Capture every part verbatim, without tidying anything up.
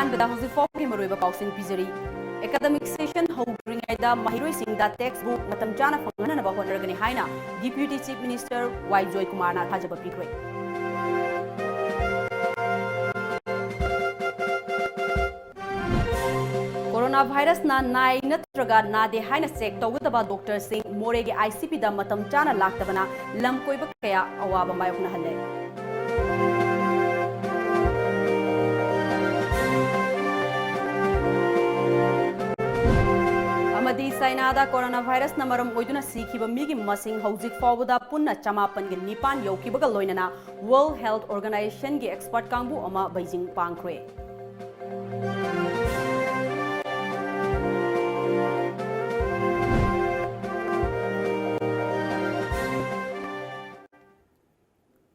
ꯑꯍꯥꯟꯕꯗ ꯍꯧꯖꯤꯛ ꯐꯥꯎꯒꯤ ꯃꯔꯨꯑꯣꯏꯕ ꯄꯥꯎꯁꯤꯡ ꯄꯤꯖꯔꯤ꯫ Academic session ꯍꯧꯗ꯭ꯔꯤꯉꯩꯗ ꯃꯍꯩꯔꯣꯏꯁꯤꯡꯗ text book ꯃꯇꯝ ꯆꯥꯅ ꯐꯪꯍꯟꯅꯕ ꯍꯣꯠꯅꯔꯒꯅꯤ ꯍꯥꯏꯅ Deputy Chief Minister ꯋꯥꯏ ꯖꯣꯏꯀꯨꯃꯥꯔꯅ ꯊꯥꯖꯕ ꯄꯤꯈ꯭ꯔꯦ꯫ Corona virusꯅ ꯅꯥꯏ ꯅꯠꯇ꯭ꯔꯒ ꯅꯥꯗꯦ ꯍꯥꯏꯅ check ꯇꯧꯒꯗꯕ doctorꯁꯤꯡ ꯃꯣꯔꯦꯒꯤ ICPꯗ ꯃꯇꯝ ꯆꯥꯅ ꯂꯥꯛꯇꯕꯅ ꯂꯝ ꯀꯣꯏꯕ ꯀꯌꯥ ꯑꯋꯥꯕ ꯃꯥꯌꯣꯛꯅꯍꯜꯂꯦ꯫ ꯑꯃꯗꯤ ꯆꯥꯏꯅꯥꯗ corona virusꯅ ꯃꯔꯝ ꯑꯣꯏꯗꯨꯅ ꯁꯤꯈꯤꯕ ꯃꯤꯒꯤ ꯃꯁꯤꯡ ꯍꯧꯖꯤꯛ ꯐꯥꯎꯕꯗ ꯄꯨꯟꯅ ꯆꯃꯥꯄꯟꯒ ꯅꯤꯄꯥꯟ ꯌꯧꯈꯤꯕꯒ ꯂꯣꯏꯅꯅ World Health Organizationꯒꯤ expert ꯀꯥꯡꯕꯨ ꯑꯃ ꯕꯩꯖꯤꯡ ꯄꯥꯡꯈ꯭ꯔꯦ꯫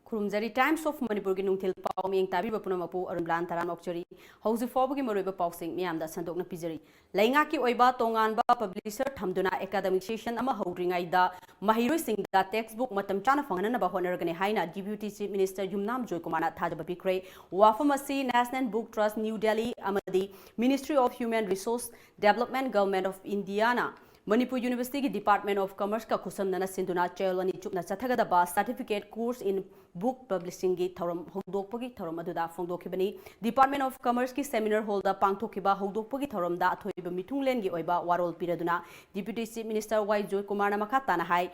ꯈꯨꯔꯨꯝꯖꯔꯤ꯫ Times of Manipurꯒꯤ ꯅꯨꯡꯊꯤꯜ ꯄꯥꯎ ꯃꯤꯠꯌꯦꯡ ꯇꯥꯕꯤꯕ ꯄꯨꯝꯅꯃꯛꯄꯨ ꯑꯔꯨꯟꯕꯂꯥꯟ ꯇꯔꯥꯝꯅ ꯑꯣꯛꯆꯔꯤ꯫ ꯍꯧꯖꯤꯛ ꯐꯥꯎꯕꯒꯤ ꯃꯔꯨꯑꯣꯏꯕ ꯄꯥꯎꯁꯤꯡ ꯃꯤꯌꯥꯝꯗ ꯁꯟꯗꯣꯛꯅ ꯄꯤꯖꯔꯤ꯫ ꯂꯩꯉꯥꯛꯀꯤ ꯑꯣꯏꯕ ꯇꯣꯉꯥꯟꯕ publisher ꯊꯝꯗꯨꯅ academic session ꯑꯃ ꯍꯧꯗ꯭ꯔꯤꯉꯩꯗ ꯃꯍꯩꯔꯣꯏꯁꯤꯡꯗ text book ꯃꯇꯝ ꯆꯥꯅ ꯐꯪꯍꯟꯅꯕ ꯍꯣꯠꯅꯔꯒꯅꯤ ꯍꯥꯏꯅ Deputy Chief Minister ꯌꯨꯝꯅꯥꯝ ꯖꯣꯏꯀꯨꯃꯥꯔꯅ ꯊꯥꯖꯕ ꯄꯤꯈ꯭ꯔꯦ꯫ ꯋꯥꯐꯝ ꯑꯁꯤ National Book Trust, New Delhi ꯑꯃꯗꯤ Ministry of Human Resource Development, Government of Indiaꯅ Manipur Universityꯒꯤ Department of Commerceꯀ ꯈꯨꯠꯁꯝꯅꯅ ꯁꯤꯟꯗꯨꯅ ꯆꯌꯣꯜ ꯑꯅꯤ ꯆꯨꯞꯅ ꯆꯠꯊꯒꯗꯕ Certificate Course in Book Publishingꯒꯤ ꯊꯧꯔꯝ ꯍꯧꯗꯣꯛꯄꯒꯤ ꯊꯧꯔꯝ ꯑꯗꯨꯗ ꯐꯣꯡꯗꯣꯛꯈꯤꯕꯅꯤ꯫ Department of Commerceꯀꯤ seminar hallꯗ ꯄꯥꯡꯊꯣꯛꯈꯤꯕ ꯍꯧꯗꯣꯛꯄꯒꯤ ꯊꯧꯔꯝꯗ ꯑꯊꯣꯏꯕ ꯃꯤꯊꯨꯡꯂꯦꯟꯒꯤ ꯑꯣꯏꯕ ꯋꯥꯔꯣꯜ ꯄꯤꯔꯗꯨꯅ Deputy Chief Minister ꯋꯥꯏ ꯖꯣꯏꯀꯨꯃꯥꯔꯅ ꯃꯈꯥ ꯇꯥꯅ ꯍꯥꯏ,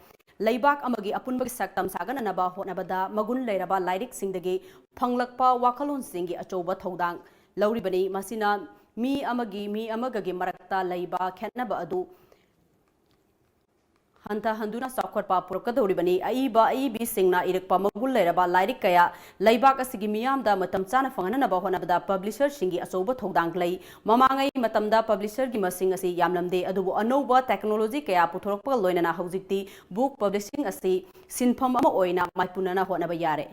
ꯂꯩꯕꯥꯛ ꯑꯃꯒꯤ ꯑꯄꯨꯟꯕꯒꯤ ꯁꯛꯇꯝ ꯁꯥꯒꯠꯅꯅꯕ ꯍꯣꯠꯅꯕꯗ ꯃꯒꯨꯟ ꯂꯩꯔꯕ ꯂꯥꯏꯔꯤꯛꯁꯤꯡꯗꯒꯤ ꯐꯪꯂꯛꯄ ꯋꯥꯈꯜꯂꯣꯟꯁꯤꯡꯒꯤ ꯑꯆꯧꯕ ꯊꯧꯗꯥꯡ ꯂꯧꯔꯤꯕꯅꯤ꯫ ꯃꯁꯤꯅ ꯃꯤ ꯑꯃꯒꯤ ꯃꯤ ꯑꯃꯒꯒꯤ ꯃꯔꯛꯇ ꯂꯩꯕ ꯈꯦꯠꯅꯕ ꯑꯗꯨ ꯍꯟꯊꯍꯟꯗꯨꯅ ꯆꯥꯎꯈꯠꯄ ꯄꯨꯔꯛꯀꯗꯧꯔꯤꯕꯅꯤ꯫ ꯑꯏꯕ ꯑꯏꯕꯤꯁꯤꯡꯅ ꯏꯔꯛꯄ ꯃꯒꯨꯟ ꯂꯩꯔꯕ ꯂꯥꯏꯔꯤꯛ ꯀꯌꯥ ꯂꯩꯕꯥꯛ ꯑꯁꯤꯒꯤ ꯃꯤꯌꯥꯝꯗ ꯃꯇꯝ ꯆꯥꯅ ꯐꯪꯍꯟꯅꯕ ꯍꯣꯠꯅꯕꯗ publisherꯁꯤꯡꯒꯤ ꯑꯆꯧꯕ ꯊꯧꯗꯥꯡ ꯂꯩ꯫ ꯃꯃꯥꯡꯉꯩ ꯃꯇꯝꯗ publisherꯒꯤ ꯃꯁꯤꯡ ꯑꯁꯤ ꯌꯥꯝꯂꯝꯗꯦ, ꯑꯗꯨꯕꯨ ꯑꯅꯧꯕ technology ꯀꯌꯥ ꯄꯨꯊꯣꯔꯛꯄꯒ ꯂꯣꯏꯅꯅ ꯍꯧꯖꯤꯛꯇꯤ book publishing ꯑꯁꯤ ꯁꯤꯟꯐꯝ ꯑꯃ ꯑꯣꯏꯅ ꯃꯥꯏꯄꯨꯅꯅ ꯍꯣꯠꯅꯕ ꯌꯥꯔꯦ꯫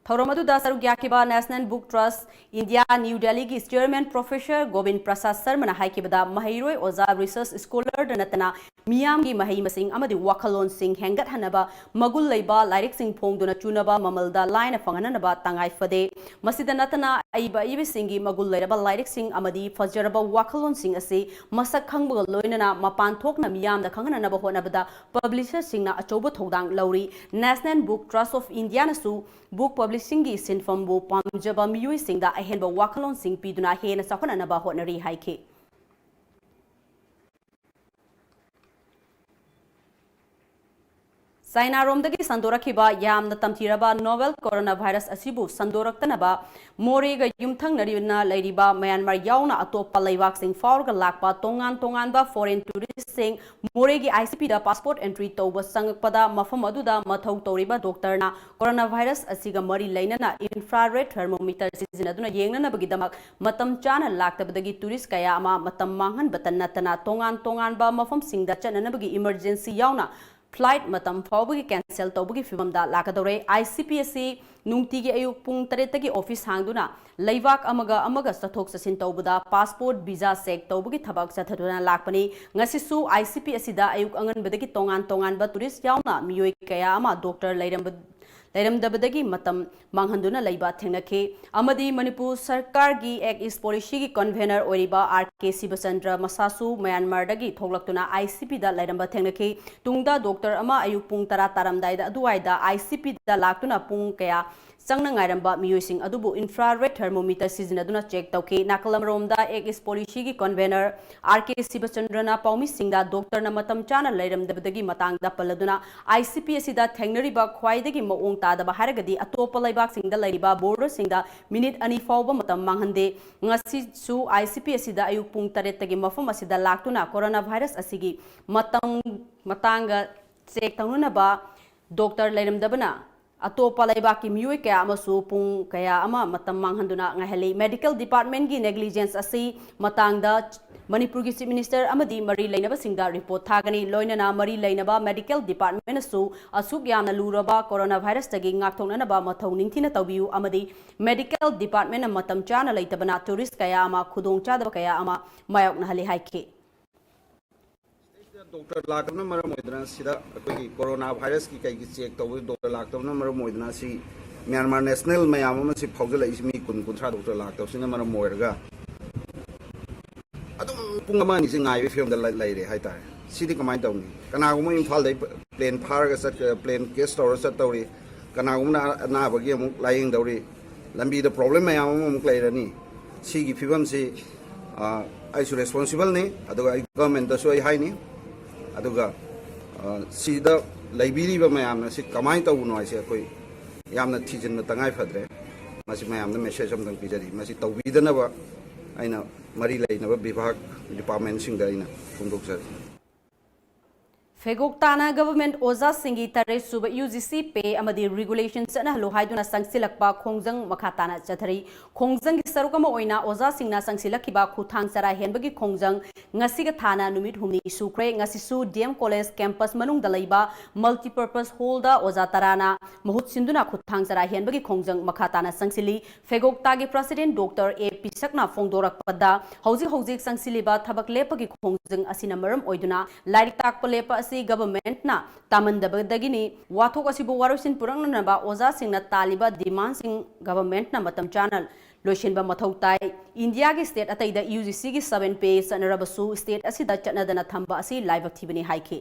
ꯊꯧꯔꯝ ꯑꯗꯨꯗ ꯁꯔꯨꯛ ꯌꯥꯈꯤꯕ National Book Trust India, New Delhiꯒꯤ Chairman Professor Gobin ꯄ꯭ꯔꯁꯥꯗ ꯁꯔꯃꯅ ꯍꯥꯏꯈꯤꯕꯗ, ꯃꯍꯩꯔꯣꯏ, ꯑꯣꯖꯥ, research scholarꯗ ꯅꯠꯇꯅ ꯃꯤꯌꯥꯝꯒꯤ ꯃꯍꯩ ꯃꯁꯤꯡ ꯑꯃꯗꯤ ꯋꯥꯈꯜꯂꯣꯟꯁꯤꯡ ꯍꯦꯟꯒꯠꯍꯟꯅꯕ ꯃꯒꯨꯟ ꯂꯩꯕ ꯂꯥꯏꯔꯤꯛꯁꯤꯡ ꯐꯣꯡꯗꯨꯅ ꯆꯨꯅꯕ ꯃꯃꯜꯗ ꯂꯥꯏꯅ ꯐꯪꯍꯟꯅꯅꯕ ꯇꯉꯥꯏ ꯐꯗꯦ꯫ ꯃꯁꯤꯗ ꯅꯠꯇꯅ ꯑꯏꯕ ꯑꯏꯕꯤꯁꯤꯡꯒꯤ ꯃꯒꯨꯟ ꯂꯩꯔꯕ ꯂꯥꯏꯔꯤꯛꯁꯤꯡ ꯑꯃꯗꯤ ꯐꯖꯔꯕ ꯋꯥꯈꯜꯂꯣꯟꯁꯤꯡ ꯑꯁꯤ ꯃꯁꯛ ꯈꯪꯕꯒ ꯂꯣꯏꯅꯅ ꯃꯄꯥꯟ ꯊꯣꯛꯅ ꯃꯤꯌꯥꯝꯗ ꯈꯪꯍꯟꯅꯅꯕ ꯍꯣꯠꯅꯕꯗ ꯄꯕ꯭ꯂꯤꯁꯔꯁꯤꯡꯅ ꯑꯆꯧꯕ ꯊꯧꯗꯥꯡ ꯂꯧꯔꯤ꯫ National Book Trust of Indiaꯅꯁꯨ book publishingꯒꯤ ꯁꯤꯟꯐꯝꯕꯨ ꯄꯥꯝꯖꯕ ꯃꯤꯑꯣꯏꯁꯤꯡꯗ ꯑꯍꯦꯟꯕ ꯋꯥꯈꯜꯂꯣꯟꯁꯤꯡ ꯄꯤꯗꯨꯅ ꯍꯦꯟꯅ ꯆꯥꯎꯈꯠꯅꯅꯕ ꯍꯣꯠꯅꯔꯤ ꯍꯥꯏꯈꯤ꯫ ꯆꯥꯏꯅꯥꯔꯣꯝꯗꯒꯤ ꯁꯟꯗꯣꯔꯛꯈꯤꯕ ꯌꯥꯝꯅ ꯇꯝꯊꯤꯔꯕ novel coronavirus ꯑꯁꯤꯕꯨ ꯁꯟꯗꯣꯔꯛꯇꯅꯕ ꯃꯣꯔꯦꯒ ꯌꯨꯝꯊꯪꯅꯔꯤꯅ ꯂꯩꯔꯤꯕ ꯃ꯭ꯌꯥꯟꯃꯥꯔ ꯌꯥꯎꯅ ꯑꯇꯣꯞꯄ ꯂꯩꯕꯥꯛꯁꯤꯡ ꯐꯥꯎꯔꯒ ꯂꯥꯛꯄ ꯇꯣꯉꯥꯟ ꯇꯣꯉꯥꯟꯕ foreign touristꯁꯤꯡ ꯃꯣꯔꯦꯒꯤ ICPꯗ passport entry ꯇꯧꯕ ꯆꯪꯉꯛꯄꯗ ꯃꯐꯝ ꯑꯗꯨꯗ ꯃꯊꯧ ꯇꯧꯔꯤꯕ doctorꯅ coronavirus ꯑꯁꯤꯒ ꯃꯔꯤ ꯂꯩꯅꯅ infrared thermometer ꯁꯤꯖꯤꯟꯅꯗꯨꯅ ꯌꯦꯡꯅꯅꯕꯒꯤꯗꯃꯛ ꯃꯇꯝ ꯆꯥꯅ ꯂꯥꯛꯇꯕꯗꯒꯤ tourist ꯀꯌꯥ ꯑꯃ ꯃꯇꯝ ꯃꯥꯡꯍꯟꯕꯇ ꯅꯠꯇꯅ ꯇꯣꯉꯥꯟ ꯇꯣꯉꯥꯟꯕ ꯃꯐꯝꯁꯤꯡꯗ ꯆꯠꯅꯅꯕꯒꯤ emergency ꯌꯥꯎꯅ flight ꯃꯇꯝ ꯐꯥꯎꯕꯒꯤ cancel ꯇꯧꯕꯒꯤ ꯐꯤꯚꯝꯗ ꯂꯥꯛꯀꯗꯧꯔꯦ꯫ ICP ꯑꯁꯤ ꯅꯨꯡꯇꯤꯒꯤ ꯑꯌꯨꯛ ꯄꯨꯡ ꯇꯔꯦꯠꯇꯒꯤ office ꯍꯥꯡꯗꯨꯅ ꯂꯩꯕꯥꯛ ꯑꯃꯒ ꯑꯃꯒ ꯆꯠꯊꯣꯛ ꯆꯠꯁꯤꯟ ꯇꯧꯕꯗ passport, visa check ꯇꯧꯕꯒꯤ ꯊꯕꯛ ꯆꯠꯊꯗꯨꯅ ꯂꯥꯛꯄꯅꯤ꯫ ꯉꯁꯤꯁꯨ ICP ꯑꯁꯤꯗ ꯑꯌꯨꯛ ꯑꯉꯟꯕꯗꯒꯤ ꯇꯣꯉꯥꯟ ꯇꯣꯉꯥꯟꯕ tourist ꯌꯥꯎꯅ ꯃꯤꯑꯣꯏ ꯀꯌꯥ ꯑꯃ doctor ꯂꯩꯔꯝꯕ ꯂꯩꯔꯝꯗꯕꯗꯒꯤ ꯃꯇꯝ ꯃꯥꯡꯍꯟꯗꯨꯅ ꯂꯩꯕ ꯊꯦꯡꯅꯈꯤ꯫ ꯑꯃꯗꯤ ꯃꯅꯤꯄꯨꯔ ꯁꯔꯀꯥꯔꯒꯤ Act East Policyꯒꯤ convener ꯑꯣꯏꯔꯤꯕ R K ꯁꯤꯕꯆꯟꯗ꯭ꯔ ꯃꯁꯥꯁꯨ ꯃ꯭ꯌꯥꯟꯃꯥꯔꯗꯒꯤ ꯊꯣꯛꯂꯛꯇꯨꯅ ICPꯗ ꯂꯩꯔꯝꯕ ꯊꯦꯡꯅꯈꯤ꯫ ꯇꯨꯡꯗ doctor ꯑꯃ ꯑꯌꯨꯛ ꯄꯨꯡ ꯇꯔꯥ ꯇꯥꯔꯝꯗꯥꯏꯗ ꯑꯗꯨꯋꯥꯏꯗ ICPꯗ ꯂꯥꯛꯇꯨꯅ ꯄꯨꯡ ꯀꯌꯥ ꯆꯪꯅ ꯉꯥꯏꯔꯝꯕ ꯃꯤꯑꯣꯏꯁꯤꯡ ꯑꯗꯨꯕꯨ infrared thermometer ꯁꯤꯖꯤꯟꯅꯗꯨꯅ check ꯇꯧꯈꯤ꯫ ꯅꯥꯀꯜ ꯑꯃꯔꯣꯝꯗ Act East Policyꯒꯤ convener R K ꯁꯤꯕꯆꯟꯗ꯭ꯔꯅ ꯄꯥꯎꯃꯤꯁꯤꯡꯗ doctorꯅ ꯃꯇꯝ ꯆꯥꯅ ꯂꯩꯔꯝꯗꯕꯗꯒꯤ ꯃꯇꯥꯡꯗ ꯄꯜꯂꯗꯨꯅ ICP ꯑꯁꯤꯗ ꯊꯦꯡꯅꯔꯤꯕ ꯈ꯭ꯋꯥꯏꯗꯒꯤ ꯃꯑꯣꯡ ꯇꯥꯗꯕ ꯍꯥꯏꯔꯒꯗꯤ ꯑꯇꯣꯞꯄ ꯂꯩꯕꯥꯛꯁꯤꯡꯗ ꯂꯩꯔꯤꯕ borderꯁꯤꯡꯗ minute ꯑꯅꯤ ꯐꯥꯎꯕ ꯃꯇꯝ ꯃꯥꯡꯍꯟꯗꯦ꯫ ꯉꯁꯤꯁꯨ ICP ꯑꯁꯤꯗ ꯑꯌꯨꯛ ꯄꯨꯡ ꯇꯔꯦꯠꯇꯒꯤ ꯃꯐꯝ ꯑꯁꯤꯗ ꯂꯥꯛꯇꯨꯅ coronavirus ꯑꯁꯤꯒꯤ ꯃꯇꯝ ꯃꯇꯥꯡꯒ check ꯇꯧꯅꯅꯕ doctor ꯂꯩꯔꯝꯗꯕꯅ ꯑꯇꯣꯞꯄ ꯂꯩꯕꯥꯛꯀꯤ ꯃꯤꯑꯣꯏ ꯀꯌꯥ ꯑꯃꯁꯨ ꯄꯨꯡ ꯀꯌꯥ ꯑꯃ ꯃꯇꯝ ꯃꯥꯡꯍꯟꯗꯨꯅ ꯉꯥꯏꯍꯜꯂꯤ꯫ Medical departmentꯀꯤ negligence ꯑꯁꯤ ꯃꯇꯥꯡꯗ ꯃꯅꯤꯄꯨꯔꯒꯤ Chief Minister ꯑꯃꯗꯤ ꯃꯔꯤ ꯂꯩꯅꯕꯁꯤꯡꯗ report ꯊꯥꯒꯅꯤ꯫ ꯂꯣꯏꯅꯅ ꯃꯔꯤ ꯂꯩꯅꯕ medical departmentꯅꯁꯨ ꯑꯁꯨꯛ ꯌꯥꯝꯅ ꯂꯨꯔꯕ coronavirusꯇꯒꯤ ꯉꯥꯛꯊꯣꯛꯅꯅꯕ ꯃꯊꯧ ꯅꯤꯡꯊꯤꯅ ꯇꯧꯕꯤꯌꯨ ꯑꯃꯗꯤ medical departmentꯅ ꯃꯇꯝ ꯆꯥꯅ ꯂꯩꯇꯕꯅ tourist ꯀꯌꯥ ꯑꯃ ꯈꯨꯗꯣꯡꯆꯥꯗꯕ ꯀꯌꯥ ꯑꯃ ꯃꯥꯌꯣꯛꯅꯍꯜꯂꯤ ꯍꯥꯏꯈꯤ꯫ ꯗꯣꯛꯇꯔ ꯂꯥꯛꯇꯕꯅ ꯃꯔꯝ ꯑꯣꯏꯗꯅ ꯁꯤꯗ ꯑꯩꯈꯣꯏꯒꯤ ꯀꯣꯔꯣꯅꯥ ꯚꯥꯏꯔꯁꯀꯤ ꯀꯩꯒꯤ ꯆꯦꯛ ꯇꯧꯕ ꯗꯣꯛꯇꯔ ꯂꯥꯛꯇꯕꯅ ꯃꯔꯝ ꯑꯣꯏꯗꯅ ꯁꯤ ꯃ꯭ꯌꯥꯟꯃꯥꯔ ꯅꯦꯁꯅꯦꯜ ꯃꯌꯥꯝ ꯑꯃ ꯁꯤ ꯐꯥꯎꯖꯜꯂꯛꯏꯁꯤ ꯃꯤ ꯀꯨꯟ ꯀꯨꯟꯊ꯭ꯔꯥ ꯗꯣꯛꯇꯔ ꯂꯥꯛꯇꯕꯁꯤꯅ ꯃꯔꯝ ꯑꯣꯏꯔꯒ ꯑꯗꯨꯝ ꯄꯨꯡ ꯑꯃ ꯑꯅꯤꯁꯦ ꯉꯥꯏꯕꯒꯤ ꯐꯤꯕꯝꯗ ꯂꯩ-, ꯂꯩꯔꯦ ꯍꯥꯏꯇꯥꯔꯦ꯫ ꯁꯤꯗꯤ ꯀꯃꯥꯏꯅ ꯇꯧꯅꯤ? ꯀꯅꯥꯒꯨꯝꯕ ꯏꯝꯐꯥꯜꯗꯩ ꯄ꯭ꯂꯦꯟ ꯐꯥꯔꯒ ꯆꯠ-, ꯄ꯭ꯂꯦꯟ ꯀꯦꯁ ꯇꯧꯔ ꯆꯠꯇꯧꯔꯤ, ꯀꯅꯥꯒꯨꯝꯕꯅ ꯑꯅꯥꯕꯒꯤ ꯑꯃꯨꯛ ꯂꯥꯏꯌꯦꯡꯗꯧꯔꯤ, ꯂꯝꯕꯤꯗ ꯄ꯭ꯔꯣꯕ꯭ꯂꯦꯝ ꯃꯌꯥꯝ ꯑꯃ ꯑꯃꯨꯛ ꯂꯩꯔꯅꯤ꯫ ꯁꯤꯒꯤ ꯐꯤꯕꯝꯁꯤ, ꯑ, ꯑꯩꯁꯨ ꯔꯦꯁꯄꯣꯟꯁꯤꯕꯜꯅꯤ, ꯑꯗꯨꯒ ꯑꯩ ꯒꯚꯔꯟꯃꯦꯟꯠꯇꯁꯨ ꯑꯩ ꯍꯥꯏꯅꯤ꯫ ꯑꯗꯨꯒ, ꯑ, ꯁꯤꯗ ꯂꯩꯕꯤꯔꯤꯕ ꯃꯌꯥꯝꯅ ꯁꯤ ꯀꯃꯥꯏꯅ ꯇꯧꯕꯅꯣ ꯍꯥꯏꯁꯦ ꯑꯩꯈꯣꯏ ꯌꯥꯝꯅ ꯊꯤꯖꯤꯟꯕ ꯇꯉꯥꯏ ꯐꯗ꯭ꯔꯦ꯫ ꯃꯁꯤ ꯃꯌꯥꯝꯗ ꯃꯦꯁꯦꯖ ꯑꯝꯇꯪ ꯄꯤꯖꯔꯤ꯫ ꯃꯁꯤ ꯇꯧꯕꯤꯗꯅꯕ ꯑꯩꯅ ꯃꯔꯤ ꯂꯩꯅꯕ ꯕꯤꯚꯥꯒ, ꯗꯤꯄꯥꯔꯠꯃꯦꯟꯠꯁꯤꯡꯗ ꯑꯩꯅ ꯐꯣꯡꯗꯣꯛꯆꯔꯤ꯫ ꯐꯦꯒꯣꯛꯇꯥꯅ ꯒꯚꯔꯟꯃꯦꯟꯠ ꯑꯣꯖꯥꯁꯤꯡꯒꯤ ꯇꯔꯦꯠ ꯁꯨꯕ ꯌꯨ ꯖꯤ ꯁꯤ ꯄꯦ ꯑꯃꯗꯤ ꯔꯤꯒꯨꯂꯦꯁꯟ ꯆꯠꯅꯍꯜꯂꯨ ꯍꯥꯏꯗꯨꯅ ꯆꯪꯁꯤꯜꯂꯛꯄ ꯈꯣꯡꯖꯪ ꯃꯈꯥ ꯇꯥꯅ ꯆꯠꯊꯔꯤ꯫ ꯈꯣꯡꯖꯪꯒꯤ ꯁꯔꯨꯛ ꯑꯃ ꯑꯣꯏꯅ ꯑꯣꯖꯥꯁꯤꯡꯅ ꯆꯪꯁꯤꯜꯂꯛꯈꯤꯕ ꯈꯨꯠꯊꯥꯡ ꯆꯔꯥ ꯍꯦꯟꯕꯒꯤ ꯈꯣꯡꯖꯪ ꯉꯁꯤꯒ ꯊꯥꯅ ꯅꯨꯃꯤꯠ ꯍꯨꯝꯅꯤ ꯁꯨꯈ꯭ꯔꯦ꯫ ꯉꯁꯤꯁꯨ ꯗꯤ ꯑꯦꯝ ꯀꯣꯂꯦꯖ ꯀꯦꯝꯄꯁ ꯃꯅꯨꯡꯗ ꯂꯩꯕ ꯃꯜꯇꯤꯄꯔꯄꯁ ꯍꯣꯜꯗ ꯑꯣꯖꯥ ꯇꯔꯥꯅ ꯃꯍꯨꯠ ꯁꯤꯟꯗꯨꯅ ꯈꯨꯠꯊꯥꯡ ꯆꯔꯥ ꯍꯦꯟꯕꯒꯤ ꯈꯣꯡꯖꯪ ꯃꯈꯥ ꯇꯥꯅ ꯆꯪꯁꯤꯜꯂꯤ꯫ ꯐꯦꯒꯣꯛꯇꯥꯒꯤ ꯄ꯭ꯔꯁꯤꯗꯦꯟꯠ ꯗꯣꯛꯇꯔ ꯑꯦ ꯄꯤꯁꯛꯅ ꯐꯣꯡꯗꯣꯔꯛꯄꯗ, ꯍꯧꯖꯤꯛ ꯍꯧꯖꯤꯛ ꯆꯪꯁꯤꯜꯂꯤꯕ ꯊꯕꯛ ꯂꯦꯞꯄꯒꯤ ꯈꯣꯡꯖꯪ ꯑꯁꯤꯅ ꯃꯔꯝ ꯑꯣꯏꯗꯨꯅ ꯂꯥꯏꯔꯤꯛ ꯇꯥꯛꯄ ꯂꯦꯞꯄ ꯑꯁꯤ ꯒꯚꯔꯟꯃꯦꯟꯠꯅ ꯇꯥꯃꯟꯗꯕꯗꯒꯤꯅꯤ꯫ ꯋꯥꯊꯣꯛ ꯑꯁꯤꯕꯨ ꯋꯥꯔꯣꯏꯁꯤꯟ ꯄꯨꯔꯛꯅꯅꯕ ꯑꯣꯖꯥꯁꯤꯡꯅ ꯇꯥꯜꯂꯤꯕ ꯗꯤꯃꯥꯟꯁꯤꯡ ꯒꯚꯔꯟꯃꯦꯟꯠꯅ ꯃꯇꯝ ꯆꯥꯅ ꯂꯣꯏꯁꯤꯟꯕ ꯃꯊꯧ ꯇꯥꯏ꯫ ꯏꯟꯗꯤꯌꯥꯒꯤ ꯁ꯭ꯇꯦꯠ ꯑꯇꯩꯗ ꯌꯨ ꯖꯤ ꯁꯤꯒꯤ ꯁꯚꯦꯟ ꯄꯦ ꯆꯠꯅꯔꯕꯁꯨ ꯁ꯭ꯇꯦꯠ ꯑꯁꯤꯗ ꯆꯠꯅꯗꯅ ꯊꯝꯕ ꯑꯁꯤ ꯂꯥꯏꯕꯛ ꯊꯤꯕꯅꯤ ꯍꯥꯏꯈꯤ꯫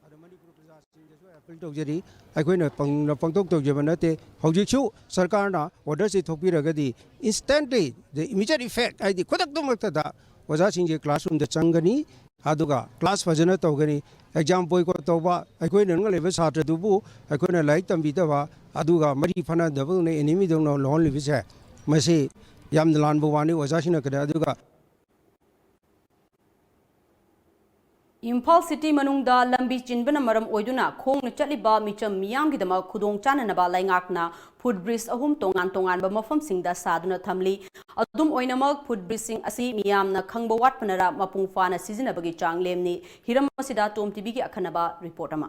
ꯑꯗꯣ ꯃꯅꯤꯄꯨꯔ ꯄ꯭ꯔꯖꯥꯁꯤꯡꯗꯁꯨ ꯑꯦꯄꯤꯜ ꯇꯧꯖꯔꯤ꯫ ꯑꯩꯈꯣꯏꯅ ꯄꯪ-, ꯄꯪꯇꯧ ꯇꯧꯖꯕ ꯅꯠꯇꯦ꯫ ꯍꯧꯖꯤꯛꯁꯨ ꯁꯔꯀꯥꯔꯅ ꯑꯣꯔꯗꯔꯁꯤ ꯊꯣꯛꯄꯤꯔꯒꯗꯤ instantly, the immediate effect, ꯍꯥꯏꯗꯤ ꯈꯨꯗꯛꯇꯃꯛꯇꯗ ꯑꯣꯖꯥꯁꯤꯡꯁꯦ ꯀ꯭ꯂꯥꯁꯔꯨꯝꯗ ꯆꯪꯒꯅꯤ, ꯑꯗꯨꯒ ꯀ꯭ꯂꯥꯁ ꯐꯖꯅ ꯇꯧꯒꯅꯤ꯫ ꯑꯦꯛꯖꯥꯝ ꯕꯣꯏꯀꯣꯠ ꯇꯧꯕ, ꯑꯩꯈꯣꯏꯅ ꯂꯩꯕ ꯁꯥꯇ꯭ꯔꯗꯨꯕꯨ ꯑꯩꯈꯣꯏꯅ ꯂꯥꯏꯔꯤꯛ ꯇꯝꯕꯤꯗꯕ, ꯑꯗꯨꯒ ꯃꯔꯤ ꯐꯅꯗꯕꯗꯧꯅ, ꯑꯦꯅꯤꯃꯤꯗꯧꯅ ꯂꯧꯍꯜꯂꯤꯕꯁꯦ, ꯃꯁꯤ ꯌꯥꯝꯅ ꯂꯥꯟꯕ ꯋꯥꯅꯤ ꯑꯣꯖꯥꯁꯤꯡꯅ ꯀꯩꯗꯧ-, ꯑꯗꯨꯒ ꯏꯝꯐꯥꯜ ꯁꯤꯇꯤ ꯃꯅꯨꯡꯗ ꯂꯝꯕꯤ ꯆꯤꯟꯕꯅ ꯃꯔꯝ ꯑꯣꯏꯗꯨꯅ ꯈꯣꯡꯅ ꯆꯠꯂꯤꯕ ꯃꯤꯆꯝ ꯃꯤꯌꯥꯝꯒꯤꯗꯃꯛ ꯈꯨꯗꯣꯡ ꯆꯥꯅꯅꯕ ꯂꯩꯉꯥꯛꯅ ꯐꯨꯠ ꯕ꯭ꯔꯤꯖ ꯑꯍꯨꯝ ꯇꯣꯉꯥꯟ ꯇꯣꯉꯥꯟꯕ ꯃꯐꯝꯁꯤꯡꯗ ꯁꯥꯗꯨꯅ ꯊꯝꯂꯤ꯫ ꯑꯗꯨꯝ ꯑꯣꯏꯅꯃꯛ, ꯐꯨꯠ ꯕ꯭ꯔꯤꯖꯁꯤꯡ ꯑꯁꯤ ꯃꯤꯌꯥꯝꯅ ꯈꯪꯕ ꯋꯥꯠꯄꯅꯔ ꯃꯄꯨꯡ ꯐꯥꯅ ꯁꯤꯖꯤꯟꯅꯕꯒꯤ ꯆꯥꯡ ꯂꯦꯝꯅꯤ꯫ ꯍꯤꯔꯝ ꯑꯁꯤꯗ ꯇꯣꯝ ꯇꯤꯚꯤꯒꯤ ꯑꯈꯟꯅꯕ ꯔꯤꯄꯣꯔꯠ ꯑꯃ꯫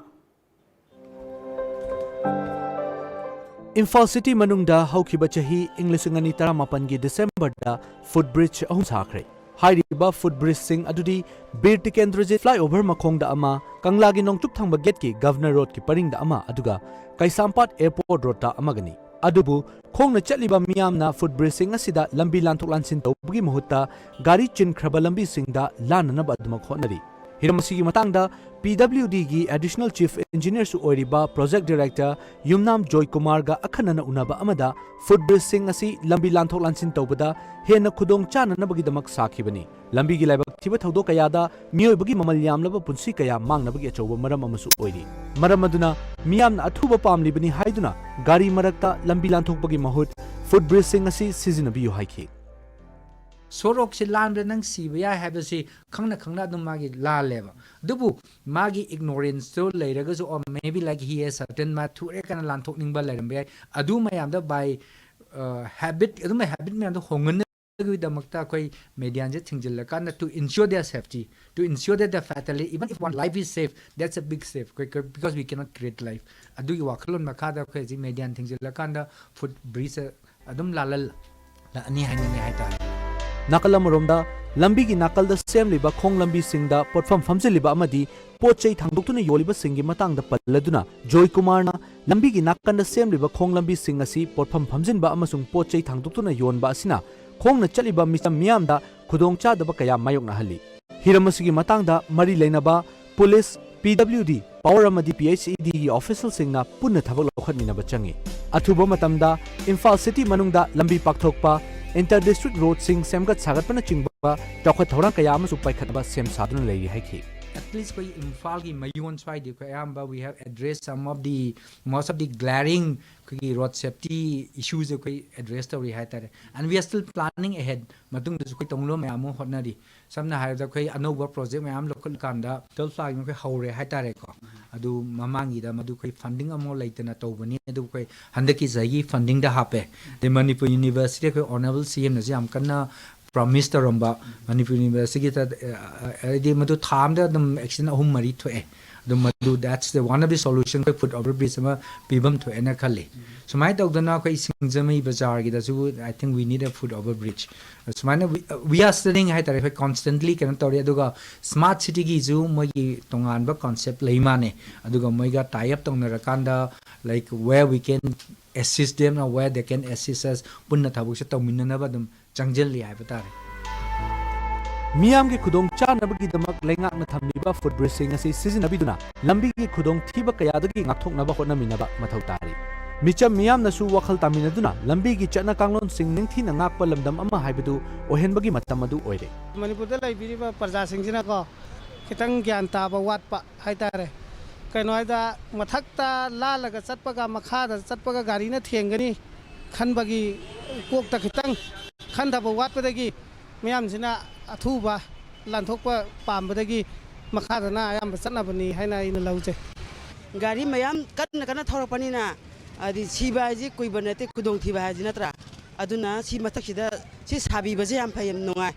ꯏꯝꯐꯥꯜ ꯁꯤꯇꯤ ꯃꯅꯨꯡꯗ ꯍꯧꯈꯤꯕ ꯆꯍꯤ ꯏꯪ ꯂꯤꯁꯤꯡ ꯑꯅꯤ ꯇꯔꯥꯃꯥꯄꯟꯒꯤ ꯗꯤꯁꯦꯝꯕꯔꯗ ꯐꯨꯠ ꯕ꯭ꯔꯤꯖ ꯑꯍꯨꯝ ꯁꯥꯈ꯭ꯔꯦ꯫ ꯍꯥꯏꯔꯤꯕ ꯐꯨꯠ ꯕ꯭ꯔꯤꯖꯁꯤꯡ ꯑꯗꯨꯗꯤ ꯕꯤꯔ ꯇꯤꯀꯦꯟꯗ꯭ꯔꯖꯤꯠ ꯐ꯭ꯂꯥꯏꯑꯣꯚꯔ ꯃꯈꯣꯡꯗ ꯑꯃ, ꯀꯪꯂꯥꯒꯤ ꯅꯣꯡꯆꯨꯞ ꯊꯪꯕ ꯒꯦꯠꯀꯤ ꯒꯚꯔꯅꯔ ꯔꯣꯗꯀꯤ ꯄꯔꯤꯡꯗ ꯑꯃ, ꯑꯗꯨꯒ ꯀꯩꯁꯥꯝꯄꯥꯠ ꯑꯦꯌꯔꯄꯣꯔꯠ ꯔꯣꯗꯇ ꯑꯃꯒꯅꯤ꯫ ꯑꯗꯨꯕꯨ ꯈꯣꯡꯅ ꯆꯠꯂꯤꯕ ꯃꯤꯌꯥꯝꯅ ꯐꯨꯠ ꯕ꯭ꯔꯤꯖꯁꯤꯡ ꯑꯁꯤꯗ ꯂꯝꯕꯤ ꯂꯥꯟꯊꯣꯛ ꯂꯥꯟꯁꯤꯟ ꯇꯧꯕꯒꯤ ꯃꯍꯨꯠꯇ ꯒꯥꯔꯤ ꯆꯤꯟꯈ꯭ꯔꯕ ꯂꯝꯕꯤꯁꯤꯡꯗ ꯂꯥꯟꯅꯅꯕ ꯑꯗꯨꯃꯛ ꯍꯣꯠꯅꯔꯤ꯫ ꯍꯤꯔꯝ ꯑꯁꯤꯒꯤ ꯃꯇꯥꯡꯗ ꯄꯤ ꯗꯕ꯭ꯂꯤꯎ ꯗꯤꯒꯤ ꯑꯦꯗꯤꯁꯅꯦꯜ ꯆꯤꯐ ꯏꯟꯖꯤꯅꯤꯌꯔꯁꯨ ꯑꯣꯏꯔꯤꯕ ꯄ꯭ꯔꯣꯖꯦꯛ ꯗꯤꯔꯦꯛꯇꯔ ꯌꯨꯝꯅꯥꯝ ꯖꯣꯏꯀꯨꯃꯥꯔꯒ ꯑꯈꯟꯅꯅ ꯎꯅꯕ ꯑꯃꯗ ꯐꯨꯠ ꯕ꯭ꯔꯤꯖꯁꯤꯡ ꯑꯁꯤ ꯂꯝꯕꯤ ꯂꯥꯟꯊꯣꯛ ꯂꯥꯟꯁꯤꯟ ꯇꯧꯕꯗ ꯍꯦꯟꯅ ꯈꯨꯗꯣꯡ ꯆꯥꯅꯅꯕꯒꯤꯗꯃꯛ ꯁꯥꯈꯤꯕꯅꯤ꯫ ꯂꯝꯕꯤꯒꯤ ꯂꯥꯏꯕꯛ ꯊꯤꯕ ꯊꯧꯗꯣꯛ ꯀꯌꯥꯗ ꯃꯤꯑꯣꯏꯕꯒꯤ ꯃꯃꯜ ꯌꯥꯝꯂꯕ ꯄꯨꯟꯁꯤ ꯀꯌꯥ ꯃꯥꯡꯅꯕꯒꯤ ꯑꯆꯧꯕ ꯃꯔꯝ ꯑꯃꯁꯨ ꯑꯣꯏꯔꯤ꯫ ꯃꯔꯝ ꯑꯗꯨꯅ ꯃꯤꯌꯥꯝꯅ ꯑꯊꯨꯕ ꯄꯥꯝꯂꯤꯕꯅꯤ ꯍꯥꯏꯗꯨꯅ ꯒꯥꯔꯤ ꯃꯔꯛꯇ ꯂꯝꯕꯤ ꯂꯥꯟꯊꯣꯛꯄꯒꯤ ꯃꯍꯨꯠ ꯐꯨꯠ ꯕ꯭ꯔꯤꯖꯁꯤꯡ ꯑꯁꯤ ꯁꯤꯖꯤꯟꯅꯕꯤꯌꯨ ꯍꯥꯏꯈꯤ꯫ ꯁꯣꯔꯣꯛꯁꯦ ꯂꯥꯟꯕꯗ ꯅꯪ ꯁꯤꯕ ꯌꯥꯏ ꯍꯥꯏꯕꯁꯤ ꯈꯪꯅ ꯈꯪꯅ ꯑꯗꯨꯝ ꯃꯥꯒꯤ ꯂꯥꯜꯂꯦꯕ꯫ ꯑꯗꯨꯕꯨ ꯃꯥꯒꯤ ꯏꯒꯅꯣꯔꯦꯟꯁꯇꯣ ꯂꯩꯔꯒꯁꯨ, or maybe like he has certain, ꯃꯥ ꯊꯨꯔꯦ ꯀꯥꯏꯅ ꯂꯥꯟꯊꯣꯛꯅꯤꯡꯕ ꯂꯩꯔꯝꯕ ꯌꯥꯏ꯫ ꯑꯗꯨ ꯃꯌꯥꯝꯗꯣ by habit, ꯑꯗꯨꯝꯕ ꯍꯦꯕꯤꯠ ꯃꯌꯥꯝꯗꯣ ꯍꯣꯡꯍꯟꯅꯕꯒꯤꯗꯃꯛꯇ ꯑꯩꯈꯣꯏ ꯃꯦꯗꯤꯌꯥꯟꯁꯦ ꯊꯤꯡꯖꯤꯜꯂꯀꯥꯟꯗ, to ensure their safety, to ensure that the fatality, even if one life is saved, that's a big save, because we cannot create life꯫ ꯑꯗꯨꯒꯤ ꯋꯥꯈꯜꯂꯣꯟ ꯃꯈꯥꯗ ꯑꯩꯈꯣꯏ ꯍꯧꯖꯤꯛ ꯃꯦꯗꯤꯌꯥꯟ ꯊꯤꯡꯖꯤꯜꯂꯀꯥꯟꯗ ꯐꯨꯠ ꯕ꯭ꯔꯤꯖ ꯑꯗꯨꯝ ꯂꯥꯜꯍꯜꯂꯛꯑꯅꯤ ꯍꯥꯏꯅꯤꯡꯉꯤ ꯍꯥꯏꯇꯥꯔꯦ꯫ ꯅꯥꯀꯜ ꯑꯃꯔꯣꯝꯗ ꯂꯝꯕꯤꯒꯤ ꯅꯥꯀꯜꯗ ꯁꯦꯝꯂꯤꯕ ꯈꯣꯡ ꯂꯝꯕꯤꯁꯤꯡꯗ ꯄꯣꯠꯐꯝ ꯐꯝꯖꯤꯜꯂꯤꯕ ꯑꯃꯗꯤ ꯄꯣꯠ ꯆꯩ ꯊꯥꯡꯗꯣꯛꯇꯨꯅ ꯌꯣꯜꯂꯤꯕꯁꯤꯡꯒꯤ ꯃꯇꯥꯡꯗ ꯄꯜꯂꯗꯨꯅ ꯖꯣꯏꯀꯨꯃꯥꯔꯅ ꯂꯝꯕꯤꯒꯤ ꯅꯥꯀꯟꯗ ꯁꯦꯝꯂꯤꯕ ꯈꯣꯡ ꯂꯝꯕꯤꯁꯤꯡ ꯑꯁꯤ ꯄꯣꯠꯐꯝ ꯐꯝꯖꯤꯟꯕ ꯑꯃꯁꯨꯡ ꯄꯣꯠ ꯆꯩ ꯊꯥꯡꯗꯣꯛꯇꯨꯅ ꯌꯣꯟꯕ ꯑꯁꯤꯅ ꯈꯣꯡꯅ ꯆꯠꯂꯤꯕ ꯃꯤꯆꯝ ꯃꯤꯌꯥꯝꯗ ꯈꯨꯗꯣꯡꯆꯥꯗꯕ ꯀꯌꯥ ꯃꯥꯌꯣꯛꯅꯍꯜꯂꯤ꯫ ꯍꯤꯔꯝ ꯑꯁꯤꯒꯤ ꯃꯇꯥꯡꯗ ꯃꯔꯤ ꯂꯩꯅꯕ ꯄꯨꯂꯤꯁ, ꯄꯤ ꯗꯕ꯭ꯂꯤꯎ ꯗꯤ, ꯄꯥꯋꯔ ꯑꯃꯗꯤ ꯄꯤ ꯑꯩꯆ ꯏ ꯗꯤꯒꯤ ꯑꯣꯐꯤꯁꯤꯌꯦꯜꯁꯤꯡꯅ ꯄꯨꯟꯅ ꯊꯕꯛ ꯂꯧꯈꯠꯃꯤꯟꯅꯕ ꯆꯪꯏ꯫ ꯑꯊꯨꯕ ꯃꯇꯝꯗ ꯏꯝꯐꯥꯜ ꯁꯤꯇꯤ ꯃꯅꯨꯡꯗ ꯂꯝꯕꯤ ꯄꯥꯛꯊꯣꯛꯄ, ꯏꯟꯇꯔ ꯗꯤꯁꯇ꯭ꯔꯤꯛ ꯔꯣꯗꯁꯤꯡ ꯁꯦꯝꯒꯠ ꯁꯥꯒꯠꯄꯅꯆꯤꯡꯕ ꯆꯥꯎꯈꯠ ꯊꯧꯔꯥꯡ ꯀꯌꯥ ꯑꯃꯁꯨ ꯄꯥꯏꯈꯠꯅꯕ ꯁꯦꯝ ꯁꯥꯗꯨꯅ ꯂꯩꯔꯤ ꯍꯥꯏꯈꯤ꯫ ꯑꯦꯠꯂꯤꯁ ꯑꯩꯈꯣꯏ ꯏꯝꯐꯥꯜꯒꯤ ꯃꯌꯣꯟ ꯁ꯭ꯋꯥꯏꯗꯤ ꯑꯩꯈꯣꯏ ꯑꯌꯥꯝꯕ we have addressed some of the most of the glaring ꯑꯩꯈꯣꯏꯒꯤ ꯔꯣꯗ ꯁꯦꯐꯇꯤ ꯏꯁꯨꯁꯦ ꯑꯩꯈꯣꯏ ꯑꯦꯗ꯭ꯔꯦꯁ ꯇꯧꯔꯤ ꯍꯥꯏꯇꯥꯔꯦ꯫ And we are still planning ahead, ꯃꯇꯨꯡꯗꯁꯨ ꯑꯩꯈꯣꯏ ꯇꯧꯅꯕ ꯃꯌꯥꯝ ꯑꯃ ꯍꯣꯠꯅꯔꯤ꯫ ꯁꯝꯅ ꯍꯥꯏꯔꯕꯗ ꯑꯩꯈꯣꯏ ꯑꯅꯧꯕ ꯄ꯭ꯔꯣꯖꯦꯛ ꯃꯌꯥꯝ ꯂꯧꯈꯠꯂꯀꯥꯟꯗ ꯇꯨꯋꯦꯜꯐ ꯂꯥꯛ ꯑꯩꯈꯣꯏ ꯍꯧꯔꯦ ꯍꯥꯏꯇꯥꯔꯦꯀꯣ꯫ ꯑꯗꯨ ꯃꯃꯥꯡꯒꯤꯗ ꯃꯗꯨ ꯑꯩꯈꯣꯏ ꯐꯟꯗꯤꯡ ꯑꯃꯐꯥꯎ ꯂꯩꯇꯅ ꯇꯧꯕꯅꯤ꯫ ꯑꯗꯨ ꯑꯩꯈꯣꯏ ꯍꯟꯗꯛꯀꯤ ꯆꯍꯤꯒꯤ ꯐꯟꯗꯤꯡꯗ ꯍꯥꯞꯄꯦ꯫ ꯑꯗꯩ ꯃꯅꯤꯄꯨꯔ ꯌꯨꯅꯤꯚꯔꯁꯤꯇꯤ ꯑꯩꯈꯣꯏ ꯑꯣꯅꯔꯦꯕꯜ ꯁꯤ ꯑꯦꯝꯅꯁꯨ ꯌꯥꯝ ꯀꯟꯅ ꯄ꯭ꯔꯣꯃꯤꯁ ꯇꯧꯔꯝꯕ, ꯃꯅꯤꯄꯨꯔ ꯌꯨꯅꯤꯚꯔꯁꯤꯇꯤꯒꯤ ꯍꯥꯏꯗꯤ ꯃꯗꯨ ꯊꯥ ꯑꯃꯗ ꯑꯗꯨꯝ ꯑꯦꯛꯁꯤꯗꯦꯟ ꯑꯍꯨꯝ ꯃꯔꯤ ꯊꯣꯛꯑꯦ꯫ ꯑꯗꯨꯝ ꯃꯗꯨ, that's the one of the solution, ꯑꯩꯈꯣꯏ foot over bridge ꯑꯃ ꯄꯤꯐꯝ ꯊꯣꯛꯑꯦꯅ ꯈꯜꯂꯤ꯫ ꯁꯨꯃꯥꯏꯅ ꯇꯧꯗꯅ ꯑꯩꯈꯣꯏ ꯁꯤꯡꯖꯃꯩ ꯕꯖꯥꯔꯒꯤꯗꯁꯨ, I think we need a foot over bridge. ꯁꯨꯃꯥꯏꯅ we, we are studying ꯍꯥꯏꯇꯥꯔꯦ, ꯑꯩꯈꯣꯏ constantly ꯀꯩꯅꯣ ꯇꯧꯔꯤ꯫ ꯑꯗꯨꯒ smart cityꯒꯤꯁꯨ ꯃꯣꯏꯒꯤ ꯇꯣꯉꯥꯟꯕ concept ꯂꯩ ꯃꯥꯅꯦ꯫ ꯑꯗꯨꯒ ꯃꯣꯏꯒ tie up ꯇꯧꯅꯔꯀꯥꯟꯗ, like, where we can assist them or where they can assist us, ꯄꯨꯟꯅ ꯊꯕꯛꯁꯦ ꯇꯧꯃꯤꯟꯅꯅꯕ ꯑꯗꯨꯝ ꯆꯪꯁꯤꯜꯂꯤ ꯍꯥꯏꯕ ꯇꯥꯔꯦ꯫ ꯃꯤꯌꯥꯝꯒꯤ ꯈꯨꯗꯣꯡ ꯆꯥꯅꯕꯒꯤꯗꯃꯛ ꯂꯩꯉꯥꯛꯅ ꯊꯝꯂꯤꯕ foot bridgeꯁꯤꯡ ꯑꯁꯤ ꯁꯤꯖꯤꯟꯅꯕꯤꯗꯨꯅ ꯂꯝꯕꯤꯒꯤ ꯈꯨꯗꯣꯡꯊꯤꯕ ꯀꯌꯥꯗꯒꯤ ꯉꯥꯛꯊꯣꯛꯅꯕ ꯍꯣꯠꯅꯃꯤꯟꯅꯕ ꯃꯊꯧ ꯇꯥꯔꯤ꯫ ꯃꯤꯆꯝ ꯃꯤꯌꯥꯝꯅꯁꯨ ꯋꯥꯈꯜ ꯇꯥꯃꯤꯟꯅꯗꯨꯅ ꯂꯝꯕꯤꯒꯤ ꯆꯠꯅ ꯀꯥꯡꯂꯣꯟꯁꯤꯡ ꯅꯤꯡꯊꯤꯅ ꯉꯥꯛꯄ ꯂꯝꯗꯝ ꯑꯃ ꯍꯥꯏꯕꯗꯨ ꯑꯣꯏꯍꯟꯕꯒꯤ ꯃꯇꯝ ꯑꯗꯨ ꯑꯣꯏꯔꯦ꯫ ꯃꯅꯤꯄꯨꯔꯗ ꯂꯩꯕꯤꯔꯤꯕ ꯄ꯭ꯔꯖꯥꯁꯤꯡꯁꯤꯅꯀꯣ, ꯈꯤꯇꯪ ꯒ꯭ꯌꯥꯟ ꯇꯥꯕ ꯋꯥꯠꯄ ꯍꯥꯏꯇꯥꯔꯦ꯫ ꯀꯩꯅꯣ ꯍꯥꯏꯗ, ꯃꯊꯛꯇ ꯂꯥꯜꯂꯒ ꯆꯠꯄꯒ ꯃꯈꯥꯗ ꯆꯠꯄꯒ ꯒꯥꯔꯤꯅ ꯊꯦꯡꯒꯅꯤ ꯈꯟꯕꯒꯤ ꯀꯣꯛꯇ ꯈꯤꯇꯪ ꯈꯟꯊꯕ ꯋꯥꯠꯄꯗꯒꯤ ꯃꯤꯌꯥꯝꯁꯤꯅ ꯑꯊꯨꯕ ꯂꯥꯟꯊꯣꯛꯄ ꯄꯥꯝꯕꯗꯒꯤ ꯃꯈꯥꯗꯅ ꯑꯌꯥꯝꯕ ꯆꯠꯅꯕꯅꯤ ꯍꯥꯏꯅ ꯑꯩꯅ ꯂꯧꯖꯩ꯫ ꯒꯥꯔꯤ ꯃꯌꯥꯝ ꯀꯟꯅ ꯀꯟꯅ ꯊꯧꯔꯛꯄꯅꯤꯅ, ꯍꯥꯏꯗꯤ ꯁꯤꯕ ꯍꯥꯏꯁꯤ ꯀꯨꯏꯕ ꯅꯠꯇꯦ, ꯈꯨꯗꯣꯡꯊꯤꯕ ꯍꯥꯏꯁꯤ ꯅꯠꯇ꯭ꯔꯥ? ꯑꯗꯨꯅ ꯁꯤ ꯃꯊꯛꯁꯤꯗ ꯁꯤ ꯁꯥꯕꯤꯕꯁꯦ ꯌꯥꯝ ꯐꯩ, ꯌꯥꯝ ꯅꯨꯡꯉꯥꯏ꯫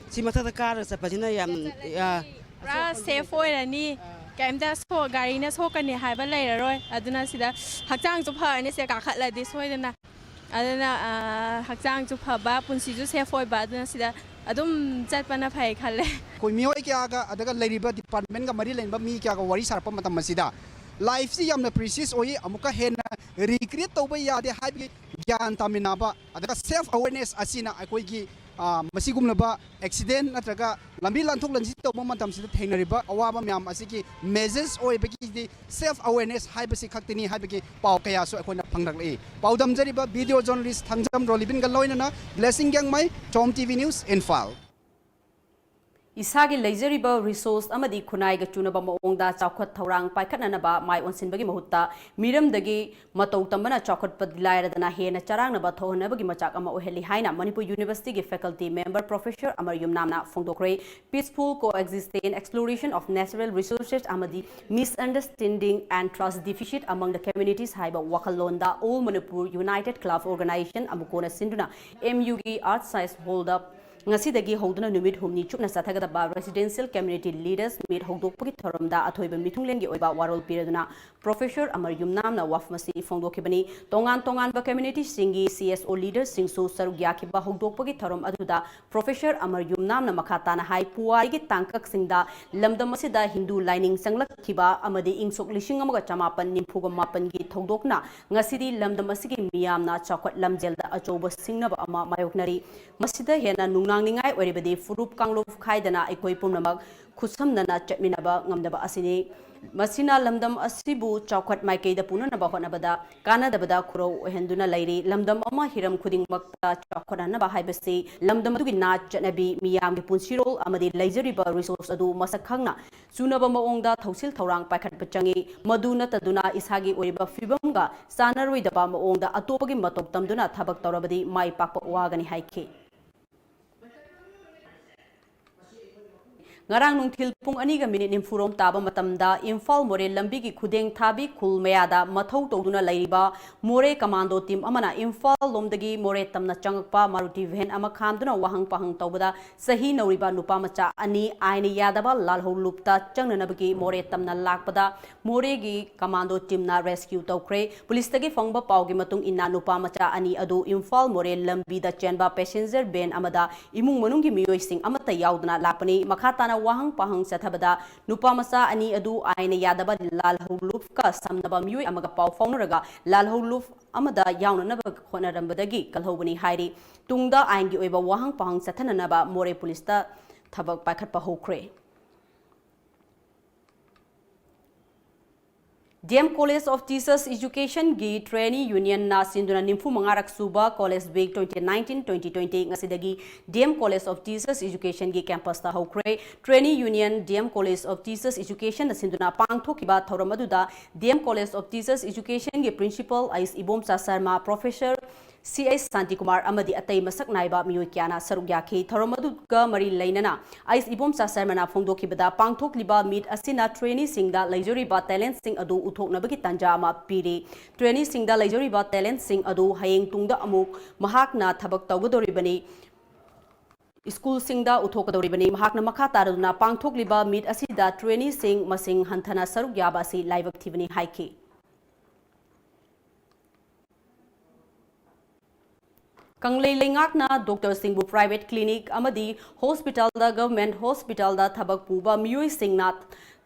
ꯁꯤ ꯃꯊꯛꯇ ꯀꯥꯔꯒ ꯆꯠꯄꯁꯤꯅ ꯌꯥꯝ, ꯑ, ꯄꯨꯔꯥ ꯁꯦꯐ ꯑꯣꯏꯔꯅꯤ꯫ ꯀꯩꯝꯇ ꯁꯣ- ꯒꯥꯔꯤꯅ ꯁꯣꯛꯀꯅꯤ ꯍꯥꯏꯕ ꯂꯩꯔꯔꯣꯏ꯫ ꯑꯗꯨꯅ ꯁꯤꯗ ꯍꯛꯆꯥꯡꯁꯨ ꯐꯔꯅꯤ ꯁꯦ ꯀꯥꯈꯠꯂꯗꯤ ꯁꯣꯏꯗꯅ꯫ ꯑꯗꯨꯅ, ꯑ, ꯍꯛꯆꯥꯡꯁꯨ ꯐꯕ, ꯄꯨꯟꯁꯤꯁꯨ ꯁꯦꯐ ꯑꯣꯏꯕ, ꯑꯗꯨꯅ ꯁꯤꯗ ꯑꯗꯨꯝ ꯆꯠꯄꯅ ꯐꯩ ꯈꯜꯂꯦ꯫ ꯑꯩꯈꯣꯏ ꯃꯤꯑꯣꯏ ꯀꯌꯥꯒ ꯑꯗꯨꯒ ꯂꯩꯔꯤꯕ departmentꯒ ꯃꯔꯤ ꯂꯩꯅꯕ ꯃꯤ ꯀꯌꯥꯒ ꯋꯥꯔꯤ ꯁꯥꯔꯛꯄ ꯃꯇꯝ ꯑꯁꯤꯗ, lifeꯁꯤ ꯌꯥꯝꯅ precious ꯑꯣꯏ, ꯑꯃꯨꯛꯀ ꯍꯦꯟꯅ regret ꯇꯧꯕ ꯌꯥꯗꯦ ꯍꯥꯏꯕꯒꯤ ꯒ꯭ꯌꯥꯟ ꯇꯥꯃꯤꯟꯅꯕ, ꯑꯗꯨꯒ self awareness ꯑꯁꯤꯅ ꯑꯩꯈꯣꯏꯒꯤ, ꯑ, ꯃꯁꯤꯒꯨꯝꯂꯕ accident ꯅꯠꯇ꯭ꯔꯒ ꯂꯝꯕꯤ ꯂꯥꯟꯊꯣꯛ ꯂꯥꯟꯁꯤꯟ ꯇꯧꯕ ꯃꯇꯝꯁꯤꯗ ꯊꯦꯡꯅꯔꯤꯕ ꯑꯋꯥꯕ ꯃꯌꯥꯝ ꯑꯁꯤꯒꯤ measures ꯑꯣꯏꯕꯒꯤꯗꯤ self awareness ꯍꯥꯏꯕꯁꯤ ꯈꯛꯇꯅꯤ ꯍꯥꯏꯕꯒꯤ ꯄꯥꯎ ꯀꯌꯥꯁꯨ ꯑꯩꯈꯣꯏꯅ ꯐꯪꯂꯛꯂꯤ꯫ ꯄꯥꯎꯗꯝꯖꯔꯤꯕ video journalist ꯊꯥꯡꯖꯝ ꯔꯣꯂꯤꯕꯤꯟꯒ ꯂꯣꯏꯅꯅ Blessing ꯒꯦꯡꯃꯩ, Tom TV News, Imphal꯫ ꯏꯁꯥꯒꯤ ꯂꯩꯖꯔꯤꯕ resource ꯑꯃꯗꯤ ꯈꯨꯟꯅꯥꯏꯒ ꯆꯨꯅꯕ ꯃꯑꯣꯡꯗ ꯆꯥꯎꯈꯠ ꯊꯧꯔꯥꯡ ꯄꯥꯏꯈꯠꯅꯅꯕ ꯃꯥꯏ ꯑꯣꯟꯁꯤꯟꯕꯒꯤ ꯃꯍꯨꯠꯇ ꯃꯤꯔꯝꯗꯒꯤ ꯃꯇꯧ ꯇꯝꯕꯅ ꯆꯥꯎꯈꯠꯄꯗꯤ ꯂꯥꯏꯔꯗꯅ ꯍꯦꯟꯅ ꯆꯔꯥꯡꯅꯕ ꯊꯣꯛꯍꯟꯅꯕꯒꯤ ꯃꯆꯥꯛ ꯑꯃ ꯑꯣꯏꯍꯜꯂꯤ ꯍꯥꯏꯅ Manipur Universityꯒꯤ faculty member Professor Amar ꯌꯨꯝꯅꯥꯝꯅ ꯐꯣꯡꯗꯣꯛꯈ꯭ꯔꯦ꯫ Peaceful coexistence, exploration of natural resources ꯑꯃꯗꯤ misunderstanding and trust deficit among the communities ꯍꯥꯏꯕ ꯋꯥꯈꯜꯂꯣꯟꯗ All Manipur United Club Organization ꯑꯃꯨꯀꯣꯅ ꯁꯤꯟꯗꯨꯅ MUꯒꯤ Earth Science Hallꯗ ꯉꯁꯤꯗꯒꯤ ꯍꯧꯗꯨꯅ ꯅꯨꯃꯤꯠ ꯍꯨꯝꯅꯤ ꯆꯨꯞꯅ ꯆꯠꯊꯒꯗꯕ Residential Community Leaders Meet ꯍꯧꯗꯣꯛꯄꯒꯤ ꯊꯧꯔꯝꯗ ꯑꯊꯣꯏꯕ ꯃꯤꯊꯨꯡꯂꯦꯟꯒꯤ ꯑꯣꯏꯕ ꯋꯥꯔꯣꯜ ꯄꯤꯔꯗꯨꯅ Professor ꯑꯃꯔ ꯌꯨꯝꯅꯥꯝꯅ ꯋꯥꯐꯝ ꯑꯁꯤ ꯐꯣꯡꯗꯣꯛꯈꯤꯕꯅꯤ꯫ ꯇꯣꯉꯥꯟ ꯇꯣꯉꯥꯟꯕ community ꯁꯤꯡꯒꯤ C S O leaders ꯁꯤꯡꯁꯨ ꯁꯔꯨꯛ ꯌꯥꯈꯤꯕ ꯍꯧꯗꯣꯛꯄꯒꯤ ꯊꯧꯔꯝ ꯑꯗꯨꯗ Professor ꯑꯃꯔ ꯌꯨꯝꯅꯥꯝꯅ ꯃꯈꯥ ꯇꯥꯅ ꯍꯥꯏ, ꯄꯨꯋꯥꯔꯤꯒꯤ ꯇꯥꯡꯀꯛꯁꯤꯡꯗ ꯂꯝꯗꯝ ꯑꯁꯤꯗ ꯍꯤꯟꯗꯨ ꯂꯥꯏꯅꯤꯡ ꯆꯪꯂꯛꯈꯤꯕ ꯑꯃꯗꯤ ꯏꯪ ꯁꯣꯛ ꯂꯤꯁꯤꯡ ꯑꯃꯒ ꯆꯃꯥꯄꯟ ꯅꯤꯐꯨꯒ ꯃꯥꯄꯟꯒꯤ ꯊꯧꯗꯣꯛꯅ ꯉꯁꯤꯗꯤ ꯂꯝꯗꯝ ꯑꯁꯤꯒꯤ ꯃꯤꯌꯥꯝꯅ ꯆꯥꯎꯈꯠ ꯂꯝꯖꯦꯜꯗ ꯑꯆꯧꯕ ꯁꯤꯡꯅꯕ ꯑꯃ ꯃꯥꯌꯣꯛꯅꯔꯤ꯫ ꯃꯁꯤꯗ ꯍꯦꯟꯅ ꯅꯨꯡꯅꯥꯡꯅꯤꯡꯉꯥꯏ ꯑꯣꯏꯔꯤꯕꯗꯤ ꯐꯨꯔꯨꯞ ꯀꯥꯡꯂꯨꯞ ꯈꯥꯏꯗꯅ ꯑꯩꯈꯣꯏ ꯄꯨꯝꯅꯃꯛ ꯈꯨꯠꯁꯝꯅꯅ ꯆꯠꯃꯤꯟꯅꯕ ꯉꯝꯗꯕ ꯑꯁꯤꯅꯤ꯫ ꯃꯁꯤꯅ ꯂꯝꯗꯝ ꯑꯁꯤꯕꯨ ꯆꯥꯎꯈꯠ ꯃꯥꯏꯀꯩꯗ ꯄꯨꯅꯅꯕ ꯍꯣꯠꯅꯕꯗ ꯀꯥꯟꯅꯗꯕꯗ ꯈꯨꯔꯧ ꯑꯣꯏꯍꯟꯗꯨꯅ ꯂꯩꯔꯤ꯫ ꯂꯝꯗꯝ ꯑꯃ ꯍꯤꯔꯝ ꯈꯨꯗꯤꯡꯃꯛꯇ ꯆꯥꯎꯈꯠꯍꯟꯅꯕ ꯍꯥꯏꯕꯁꯤ ꯂꯝꯗꯝ ꯑꯗꯨꯒꯤ ꯅꯥꯠ, ꯆꯠꯅꯕꯤ, ꯃꯤꯌꯥꯝꯒꯤ ꯄꯨꯟꯁꯤꯔꯣꯜ ꯑꯃꯗꯤ ꯂꯩꯖꯔꯤꯕ resource ꯑꯗꯨ ꯃꯁꯛ ꯈꯪꯅ ꯆꯨꯅꯕ ꯃꯑꯣꯡꯗ ꯊꯧꯁꯤꯜ ꯊꯧꯔꯥꯡ ꯄꯥꯏꯈꯠꯄ ꯆꯪꯏ꯫ ꯃꯗꯨ ꯅꯠꯇꯗꯨꯅ ꯏꯁꯥꯒꯤ ꯑꯣꯏꯔꯤꯕ ꯐꯤꯕꯝꯒ ꯆꯥꯟꯅꯔꯣꯏꯗꯕ ꯃꯑꯣꯡꯗ ꯑꯇꯣꯞꯄꯒꯤ ꯃꯇꯧ ꯇꯝꯗꯨꯅ ꯊꯕꯛ ꯇꯧꯔꯕꯗꯤ ꯃꯥꯏ ꯄꯥꯛꯄ ꯋꯥꯒꯅꯤ ꯍꯥꯏꯈꯤ꯫ ꯉꯔꯥꯡ ꯅꯨꯡꯊꯤꯜ ꯄꯨꯡ ꯑꯅꯤꯒ ꯃꯤꯅꯤꯠ ꯅꯤꯐꯨꯔꯣꯝ ꯇꯥꯕ ꯃꯇꯝꯗ ꯏꯝꯐꯥꯜ ꯃꯣꯔꯦ ꯂꯝꯕꯤꯒꯤ ꯈꯨꯗꯦꯡ ꯊꯥꯕꯤ ꯈꯨꯜ ꯃꯌꯥꯗ ꯃꯊꯧ ꯇꯧꯗꯨꯅ ꯂꯩꯔꯤꯕ ꯃꯣꯔꯦ commando team ꯑꯃꯅ ꯏꯝꯐꯥꯜ ꯂꯣꯝꯗꯒꯤ ꯃꯣꯔꯦ ꯇꯝꯅ ꯆꯪꯉꯛꯄ ꯃꯥꯔꯨꯇꯤ van ꯑꯃ ꯈꯥꯝꯗꯨꯅ ꯋꯥꯍꯪ ꯄꯥꯍꯪ ꯇꯧꯕꯗ ꯆꯍꯤ ꯅꯧꯔꯤꯕ ꯅꯨꯄꯥ ꯃꯆꯥ ꯑꯅꯤ ꯑꯥꯏꯟꯅ ꯌꯥꯗꯕ ꯂꯥꯜꯍꯧ ꯂꯨꯞꯇ ꯆꯪꯅꯅꯕꯒꯤ ꯃꯣꯔꯦ ꯇꯝꯅ ꯂꯥꯛꯄꯗ ꯃꯣꯔꯦꯒꯤ commando teamꯅ rescue ꯇꯧꯈ꯭ꯔꯦ꯫ ꯄꯨꯂꯤꯁꯇꯒꯤ ꯐꯪꯕ ꯄꯥꯎꯒꯤ ꯃꯇꯨꯡ ꯏꯟꯅ ꯅꯨꯄꯥ ꯃꯆꯥ ꯑꯅꯤ ꯑꯗꯨ ꯏꯝꯐꯥꯜ ꯃꯣꯔꯦ ꯂꯝꯕꯤꯗ ꯆꯦꯟꯕ passenger van ꯑꯃꯗ ꯏꯃꯨꯡ ꯃꯅꯨꯡꯒꯤ ꯃꯤꯑꯣꯏꯁꯤꯡ ꯑꯃꯠꯇ ꯌꯥꯎꯗꯅ ꯂꯥꯛꯄꯅꯤ꯫ ꯃꯈꯥ ꯇꯥꯅ ꯋꯥꯍꯪ ꯄꯥꯍꯪ ꯆꯠꯊꯕꯗ ꯅꯨꯄꯥ ꯃꯆꯥ ꯑꯅꯤ ꯑꯗꯨ ꯑꯥꯏꯟꯅ ꯌꯥꯗꯕ ꯂꯥꯜꯍꯧ ꯂꯨꯞꯀ ꯁꯝꯅꯕ ꯃꯤꯑꯣꯏ ꯑꯃꯒ ꯄꯥꯎ ꯐꯥꯎꯅꯔꯒ ꯂꯥꯜꯍꯧ ꯂꯨꯞ ꯑꯃꯗ ꯌꯥꯎꯅꯅꯕ ꯍꯣꯠꯅꯔꯝꯕꯗꯒꯤ ꯀꯜꯍꯧꯕꯅꯤ ꯍꯥꯏꯔꯤ꯫ ꯇꯨꯡꯗ ꯑꯥꯏꯟꯒꯤ ꯑꯣꯏꯕ ꯋꯥꯍꯪ ꯄꯥꯍꯪ ꯆꯠꯊꯅꯅꯕ ꯃꯣꯔꯦ ꯄꯨꯂꯤꯁꯇ ꯊꯕꯛ ꯄꯥꯏꯈꯠꯄ ꯍꯧꯈ꯭ꯔꯦ꯫ D M College of Teachers Educationꯒꯤ trainee unionꯅ ꯁꯤꯟꯗꯨꯅ ꯅꯤꯐꯨ ꯃꯉꯥꯔꯛ ꯁꯨꯕ College Week twenty nineteen twenty twenty ꯉꯁꯤꯗꯒꯤ D M College of Teachers Educationꯒꯤ campusꯇ ꯍꯧꯈ꯭ꯔꯦ꯫ Trainee union D M College of Teachers Educationꯅ ꯁꯤꯟꯗꯨꯅ ꯄꯥꯡꯊꯣꯛꯈꯤꯕ ꯊꯧꯔꯝ ꯑꯗꯨꯗ D M College of Teachers Educationꯒꯤ principal H Ibomcha Sharma, Professor ꯁꯤ ꯑꯩꯁ ꯁꯥꯟꯇꯤꯀꯨꯃꯥꯔ ꯑꯃꯗꯤ ꯑꯇꯩ ꯃꯁꯛ ꯅꯥꯏꯕ ꯃꯤꯑꯣꯏ ꯀꯌꯥꯅ ꯁꯔꯨꯛ ꯌꯥꯈꯤ꯫ ꯊꯧꯔꯝ ꯑꯗꯨꯒ ꯃꯔꯤ ꯂꯩꯅꯅ ꯑꯩꯁ ꯏꯕꯣꯝꯆꯥ ꯁꯔꯃꯅ ꯐꯣꯡꯗꯣꯛꯈꯤꯕꯗ, ꯄꯥꯡꯊꯣꯛꯂꯤꯕ meet ꯑꯁꯤꯅ traineeꯁꯤꯡꯗ ꯂꯩꯖꯔꯤꯕ talentꯁꯤꯡ ꯑꯗꯨ ꯎꯠꯊꯣꯛꯅꯕꯒꯤ ꯇꯥꯟꯖꯥ ꯑꯃ ꯄꯤꯔꯤ꯫ Traineeꯁꯤꯡꯗ ꯂꯩꯖꯔꯤꯕ talentꯁꯤꯡ ꯑꯗꯨ ꯍꯌꯦꯡ ꯇꯨꯡꯗ ꯑꯃꯨꯛ ꯃꯍꯥꯛꯅ ꯊꯕꯛ ꯇꯧꯒꯗꯧꯔꯤꯕꯅꯤ꯫ ꯁ꯭ꯀꯨꯜꯁꯤꯡꯗ ꯎꯠꯊꯣꯛꯀꯗꯧꯔꯤꯕꯅꯤ꯫ ꯃꯍꯥꯛꯅ ꯃꯈꯥ ꯇꯥꯔꯗꯨꯅ ꯄꯥꯡꯊꯣꯛꯂꯤꯕ meet ꯑꯁꯤꯗ traineeꯁꯤꯡ ꯃꯁꯤꯡ ꯍꯟꯊꯅ ꯁꯔꯨꯛ ꯌꯥꯕ ꯑꯁꯤ ꯂꯥꯏꯕꯛ ꯊꯤꯕꯅꯤ ꯍꯥꯏꯈꯤ꯫ ꯀꯪꯂꯩ ꯂꯩꯉꯥꯛꯅ doctorꯁꯤꯡꯕꯨ private clinic ꯑꯃꯗꯤ hospitalꯗ government hospitalꯗ ꯊꯕꯛ ꯄꯨꯕ ꯃꯤꯑꯣꯏꯁꯤꯡꯅ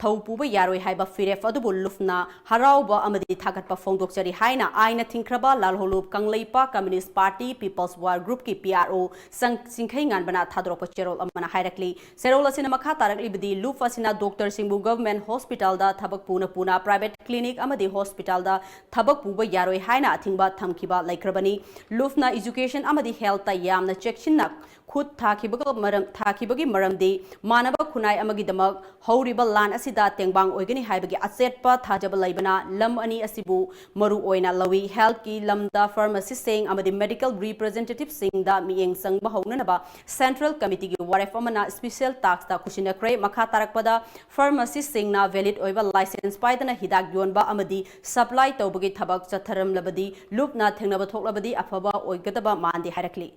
ꯊꯧ ꯄꯨꯕ ꯌꯥꯔꯣꯏ ꯍꯥꯏꯕ ꯐꯤꯔꯦꯞ ꯑꯗꯨꯕꯨ ꯂꯨꯞꯅ ꯍꯔꯥꯎꯕ ꯑꯃꯗꯤ ꯊꯥꯒꯠꯄ ꯐꯣꯡꯗꯣꯛꯆꯔꯤ ꯍꯥꯏꯅ ꯑꯥꯏꯟꯅ ꯊꯤꯡꯈ꯭ꯔꯕ ꯂꯥꯜꯍꯧꯂꯨꯞ Kangleipak Communist Party People's War Groupꯀꯤ P R O ꯁꯪ-, ꯆꯤꯡꯈꯩ ꯉꯥꯟꯕꯅ ꯊꯥꯗꯣꯔꯛꯄ ꯆꯦꯔꯣꯜ ꯑꯃꯅ ꯍꯥꯏꯔꯛꯂꯤ꯫ ꯆꯦꯔꯣꯜ ꯑꯁꯤꯅ ꯃꯈꯥ ꯇꯥꯔꯛꯂꯤꯕꯗꯤ, ꯂꯨꯞ ꯑꯁꯤꯅ doctorꯁꯤꯡꯕꯨ government hospitalꯗ ꯊꯕꯛ ꯄꯨꯅ ꯄꯨꯅ private clinic ꯑꯃꯗꯤ hospitalꯗ ꯊꯕꯛ ꯄꯨꯕ ꯌꯥꯔꯣꯏ ꯍꯥꯏꯅ ꯑꯊꯤꯡꯕ ꯊꯝꯈꯤꯕ ꯂꯩꯈ꯭ꯔꯕꯅꯤ꯫ ꯂꯨꯞꯅ education ꯑꯃꯗꯤ healthꯇ ꯌꯥꯝꯅ ꯆꯦꯛꯁꯤꯟꯅ ꯈꯨꯠ ꯊꯥꯈꯤꯕꯒ ꯃꯔꯝ, ꯊꯥꯈꯤꯕꯒꯤ ꯃꯔꯝꯗꯤ ꯃꯥꯟꯅꯕ ꯈꯨꯟꯅꯥꯏ ꯑꯃꯒꯤꯗꯃꯛ ꯍꯧꯔꯤꯕ ꯂꯥꯟ ꯑꯁꯤꯗ ꯇꯦꯡꯕꯥꯡ ꯑꯣꯏꯒꯅꯤ ꯍꯥꯏꯕꯒꯤ ꯑꯆꯦꯠꯄ ꯊꯥꯖꯕ ꯂꯩꯕꯅ ꯂꯝ ꯑꯅꯤ ꯑꯁꯤꯕꯨ ꯃꯔꯨ ꯑꯣꯏꯅ ꯂꯧꯏ꯫ Healthꯀꯤ ꯂꯝꯗ pharmacistꯁꯤꯡ ꯑꯃꯗꯤ medical representativeꯁꯤꯡꯗ ꯃꯤꯠꯌꯦꯡ ꯆꯪꯕ ꯍꯧꯅꯅꯕ Central Committeeꯒꯤ ꯋꯥꯔꯦꯞ ꯑꯃꯅ special taskꯇ ꯈꯨꯠꯁꯤꯟꯅꯈ꯭ꯔꯦ꯫ ꯃꯈꯥ ꯇꯥꯔꯛꯄꯗ pharmacistꯁꯤꯡꯅ valid ꯑꯣꯏꯕ license ꯄꯥꯏꯗꯅ ꯍꯤꯗꯥꯛ ꯌꯣꯟꯕ ꯑꯃꯗꯤ supply ꯇꯧꯕꯒꯤ ꯊꯕꯛ ꯆꯠꯊꯔꯝꯂꯕꯗꯤ ꯂꯨꯞꯅ ꯊꯦꯡꯅꯕ ꯊꯣꯛꯂꯕꯗꯤ ꯑꯐꯕ ꯑꯣꯏꯒꯗꯕ ꯃꯥꯟꯗꯦ ꯍꯥꯏꯔꯛꯂꯤ꯫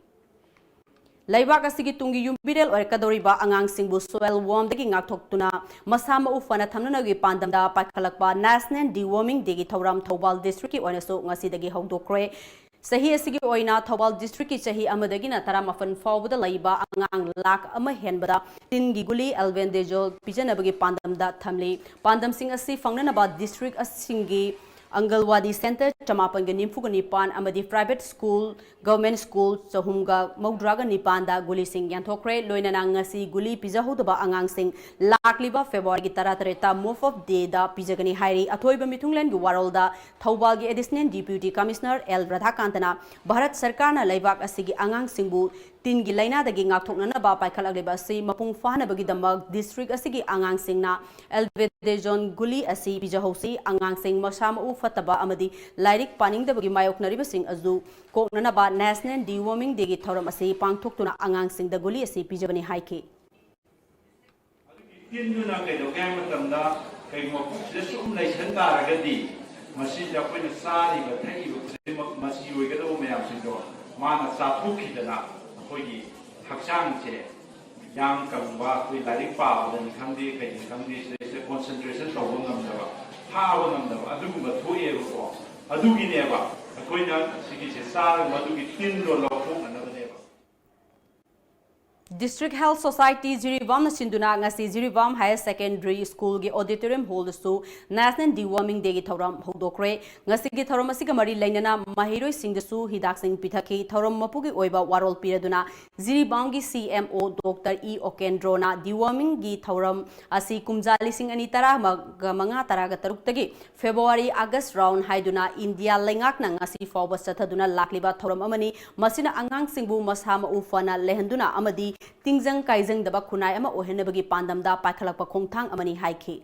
ꯂꯩꯕꯥꯛ ꯑꯁꯤꯒꯤ ꯇꯨꯡꯒꯤ ꯌꯨꯝꯕꯤꯔꯦꯜ ꯑꯣꯏꯔꯛꯀꯗꯧꯔꯤꯕ ꯑꯉꯥꯡꯁꯤꯡꯕꯨ soil wormꯗꯒꯤ ꯉꯥꯛꯊꯣꯛꯇꯨꯅ ꯃꯁꯥ ꯃꯎ ꯐꯅ ꯊꯝꯅꯅꯕꯒꯤ ꯄꯥꯟꯗꯝꯗ ꯄꯥꯏꯈꯠꯂꯛꯄ National Deworming Dayꯒꯤ ꯊꯧꯔꯝ ꯊꯧꯕꯥꯜ districtꯀꯤ ꯑꯣꯏꯅꯁꯨ ꯉꯁꯤꯗꯒꯤ ꯍꯧꯗꯣꯛꯈ꯭ꯔꯦ꯫ ꯆꯍꯤ ꯑꯁꯤꯒꯤ ꯑꯣꯏꯅ ꯊꯧꯕꯥꯜ districtꯀꯤ ꯆꯍꯤ ꯑꯃꯗꯒꯤꯅ ꯇꯔꯥꯃꯥꯄꯟ ꯐꯥꯎꯕꯗ ꯂꯩꯕ ꯑꯉꯥꯡ ꯂꯥꯈ ꯑꯃ ꯍꯦꯟꯕꯗ ꯇꯤꯟꯒꯤ ꯒꯨꯂꯤ albendazole ꯄꯤꯖꯅꯕꯒꯤ ꯄꯥꯟꯗꯝꯗ ꯊꯝꯂꯤ꯫ ꯄꯥꯟꯗꯝꯁꯤꯡ ꯑꯁꯤ ꯐꯪꯅꯅꯕ district ꯑꯁꯤꯒꯤ ꯑꯪꯒꯜꯋꯥꯗꯤ centre ꯆꯃꯥꯄꯟꯒ ꯅꯤꯐꯨꯒ ꯅꯤꯄꯥꯟ ꯑꯃꯗꯤ private school, government school ꯆꯍꯨꯝꯒ ꯃꯧꯗ꯭ꯔꯥꯒ ꯅꯤꯄꯥꯟꯗ ꯒꯨꯂꯤꯁꯤꯡ ꯌꯦꯟꯊꯣꯛꯈ꯭ꯔꯦ꯫ ꯂꯣꯏꯅꯅ ꯉꯁꯤ ꯒꯨꯂꯤ ꯄꯤꯖꯍꯧꯗꯕ ꯑꯉꯥꯡꯁꯤꯡ ꯂꯥꯛꯂꯤꯕ Februaryꯒꯤ ꯇꯔꯥꯇꯔꯦꯠꯇ mop-up dayꯗ ꯄꯤꯖꯒꯅꯤ ꯍꯥꯏꯔꯤ꯫ ꯑꯊꯣꯏꯕ ꯃꯤꯊꯨꯡꯂꯦꯟꯒꯤ ꯋꯥꯔꯣꯜꯗ ꯊꯧꯕꯥꯜꯒꯤ Additional Deputy Commissioner L ꯔꯥꯙꯥꯀꯥꯟꯇꯅ Bharat ꯁꯔꯀꯥꯔꯅ ꯂꯩꯕꯥꯛ ꯑꯁꯤꯒꯤ ꯑꯉꯥꯡꯁꯤꯡꯕꯨ ꯇꯤꯟꯒꯤ ꯂꯥꯏꯅꯥꯗꯒꯤ ꯉꯥꯛꯊꯣꯛꯅꯅꯕ ꯄꯥꯏꯈꯠꯂꯛꯂꯤꯕ ꯑꯁꯤ ꯃꯄꯨꯡ ꯐꯥꯅꯕꯒꯤꯗꯃꯛ district ꯑꯁꯤꯒꯤ ꯑꯉꯥꯡꯁꯤꯡꯅ albendazole ꯒꯨꯂꯤ ꯑꯁꯤ ꯄꯤꯖꯍꯧꯁꯤ꯫ ꯑꯉꯥꯡꯁꯤꯡ ꯃꯁꯥ ꯃꯎ ꯐꯠꯇꯕ ꯑꯃꯗꯤ ꯂꯥꯏꯔꯤꯛ ꯄꯥꯅꯤꯡꯗꯕꯒꯤ ꯃꯥꯌꯣꯛꯅꯔꯤꯕꯁꯤꯡ ꯑꯗꯨ ꯀꯣꯛꯅꯅꯕ National Deworming Dayꯒꯤ ꯊꯧꯔꯝ ꯑꯁꯤ ꯄꯥꯡꯊꯣꯛꯇꯨꯅ ꯑꯉꯥꯡꯁꯤꯡꯗ ꯒꯨꯂꯤ ꯑꯁꯤ ꯄꯤꯖꯕꯅꯤ ꯍꯥꯏꯈꯤ꯫ ꯇꯤꯟꯗꯨꯅ ꯀꯩꯗꯧꯒꯦ ꯍꯥꯏꯕ ꯃꯇꯝꯗ ꯀꯩꯒꯨꯝꯕ ꯄꯨꯛꯁꯤꯗ ꯁꯨꯝ ꯂꯩꯁꯟ ꯇꯥꯔꯒꯗꯤ ꯃꯁꯤꯗ ꯑꯩꯈꯣꯏꯅ ꯆꯥꯔꯤꯕ ꯊꯛꯏꯕ ꯈꯨꯗꯤꯡꯃꯛ ꯃꯆꯤ ꯑꯣꯏꯒꯗꯕ ꯃꯌꯥꯝꯁꯤꯡꯗꯣ ꯃꯥꯅ ꯆꯥꯊꯣꯛꯈꯤꯗꯅ ꯑꯩꯈꯣꯏꯒꯤ ꯍꯛꯆꯥꯡꯁꯦ ꯌꯥꯝ ꯀꯪꯕ, ꯑꯩꯈꯣꯏ ꯂꯥꯏꯔꯤꯛ ꯄꯥꯕꯗꯅꯤ ꯈꯪꯗꯦ, ꯀꯩꯅꯤ ꯈꯪꯗꯦ, ꯁꯤꯗꯩꯁꯤꯗ ꯀꯣꯟꯁꯦꯟꯇ꯭ꯔꯦꯁꯟ ꯇꯧꯕ ꯉꯝꯗꯕ, ꯐꯥꯕ ꯉꯝꯗꯕ ꯑꯗꯨꯒꯨꯝꯕ ꯊꯣꯛꯑꯦꯕꯀꯣ꯫ ꯑꯗꯨꯒꯤꯅꯦꯕ ꯑꯩꯈꯣꯏꯅ ꯁꯤꯒꯤꯁꯦ ꯆꯥꯔꯒ ꯃꯗꯨꯒꯤ ꯇꯤꯟꯗꯣ ꯂꯧꯊꯣꯛꯅꯅꯕꯅꯦꯕ꯫ District Health Society ꯖꯤꯔꯤꯕꯥꯝꯅ ꯁꯤꯟꯗꯨꯅ ꯉꯁꯤ Jiribam Higher Secondary Schoolꯒꯤ auditorium hallꯗꯁꯨ National Deworming Dayꯒꯤ ꯊꯧꯔꯝ ꯍꯧꯗꯣꯛꯈ꯭ꯔꯦ꯫ ꯉꯁꯤꯒꯤ ꯊꯧꯔꯝ ꯑꯁꯤꯒ ꯃꯔꯤ ꯂꯩꯅꯅ ꯃꯍꯩꯔꯣꯏꯁꯤꯡꯗꯁꯨ ꯍꯤꯗꯥꯛꯁꯤꯡ ꯄꯤꯊꯛꯈꯤ꯫ ꯊꯧꯔꯝ ꯃꯄꯨꯒꯤ ꯑꯣꯏꯕ ꯋꯥꯔꯣꯜ ꯄꯤꯔꯗꯨꯅ ꯖꯤꯔꯤꯕꯥꯝꯒꯤ C M O Doctor E Okendroꯅ dewormingꯒꯤ ꯊꯧꯔꯝ ꯑꯁꯤ ꯀꯨꯝꯖꯥ ꯂꯤꯁꯤꯡ ꯑꯅꯤ ꯇꯔꯥꯃꯉꯥ ꯇꯔꯥꯒ ꯇꯔꯨꯛꯇꯒꯤ February August round ꯍꯥꯏꯗꯨꯅ ꯏꯟꯗꯤꯌꯥ ꯂꯩꯉꯥꯛꯅ ꯉꯁꯤ ꯐꯥꯎꯕ ꯆꯠꯊꯗꯨꯅ ꯂꯥꯛꯂꯤꯕ ꯊꯧꯔꯝ ꯑꯃꯅꯤ꯫ ꯃꯁꯤꯅ ꯑꯉꯥꯡꯁꯤꯡꯕꯨ ꯃꯁꯥ ꯃꯎ ꯐꯅ ꯂꯩꯍꯟꯗꯨꯅ ꯑꯃꯗꯤ ꯇꯤꯡꯖꯪ ꯀꯥꯏꯖꯪꯗꯕ ꯈꯨꯟꯅꯥꯏ ꯑꯃ ꯑꯣꯏꯍꯟꯅꯕꯒꯤ ꯄꯥꯟꯗꯝꯗ ꯄꯥꯏꯈꯠꯂꯛꯄ ꯈꯣꯡꯊꯥꯡ ꯑꯃꯅꯤ ꯍꯥꯏꯈꯤ꯫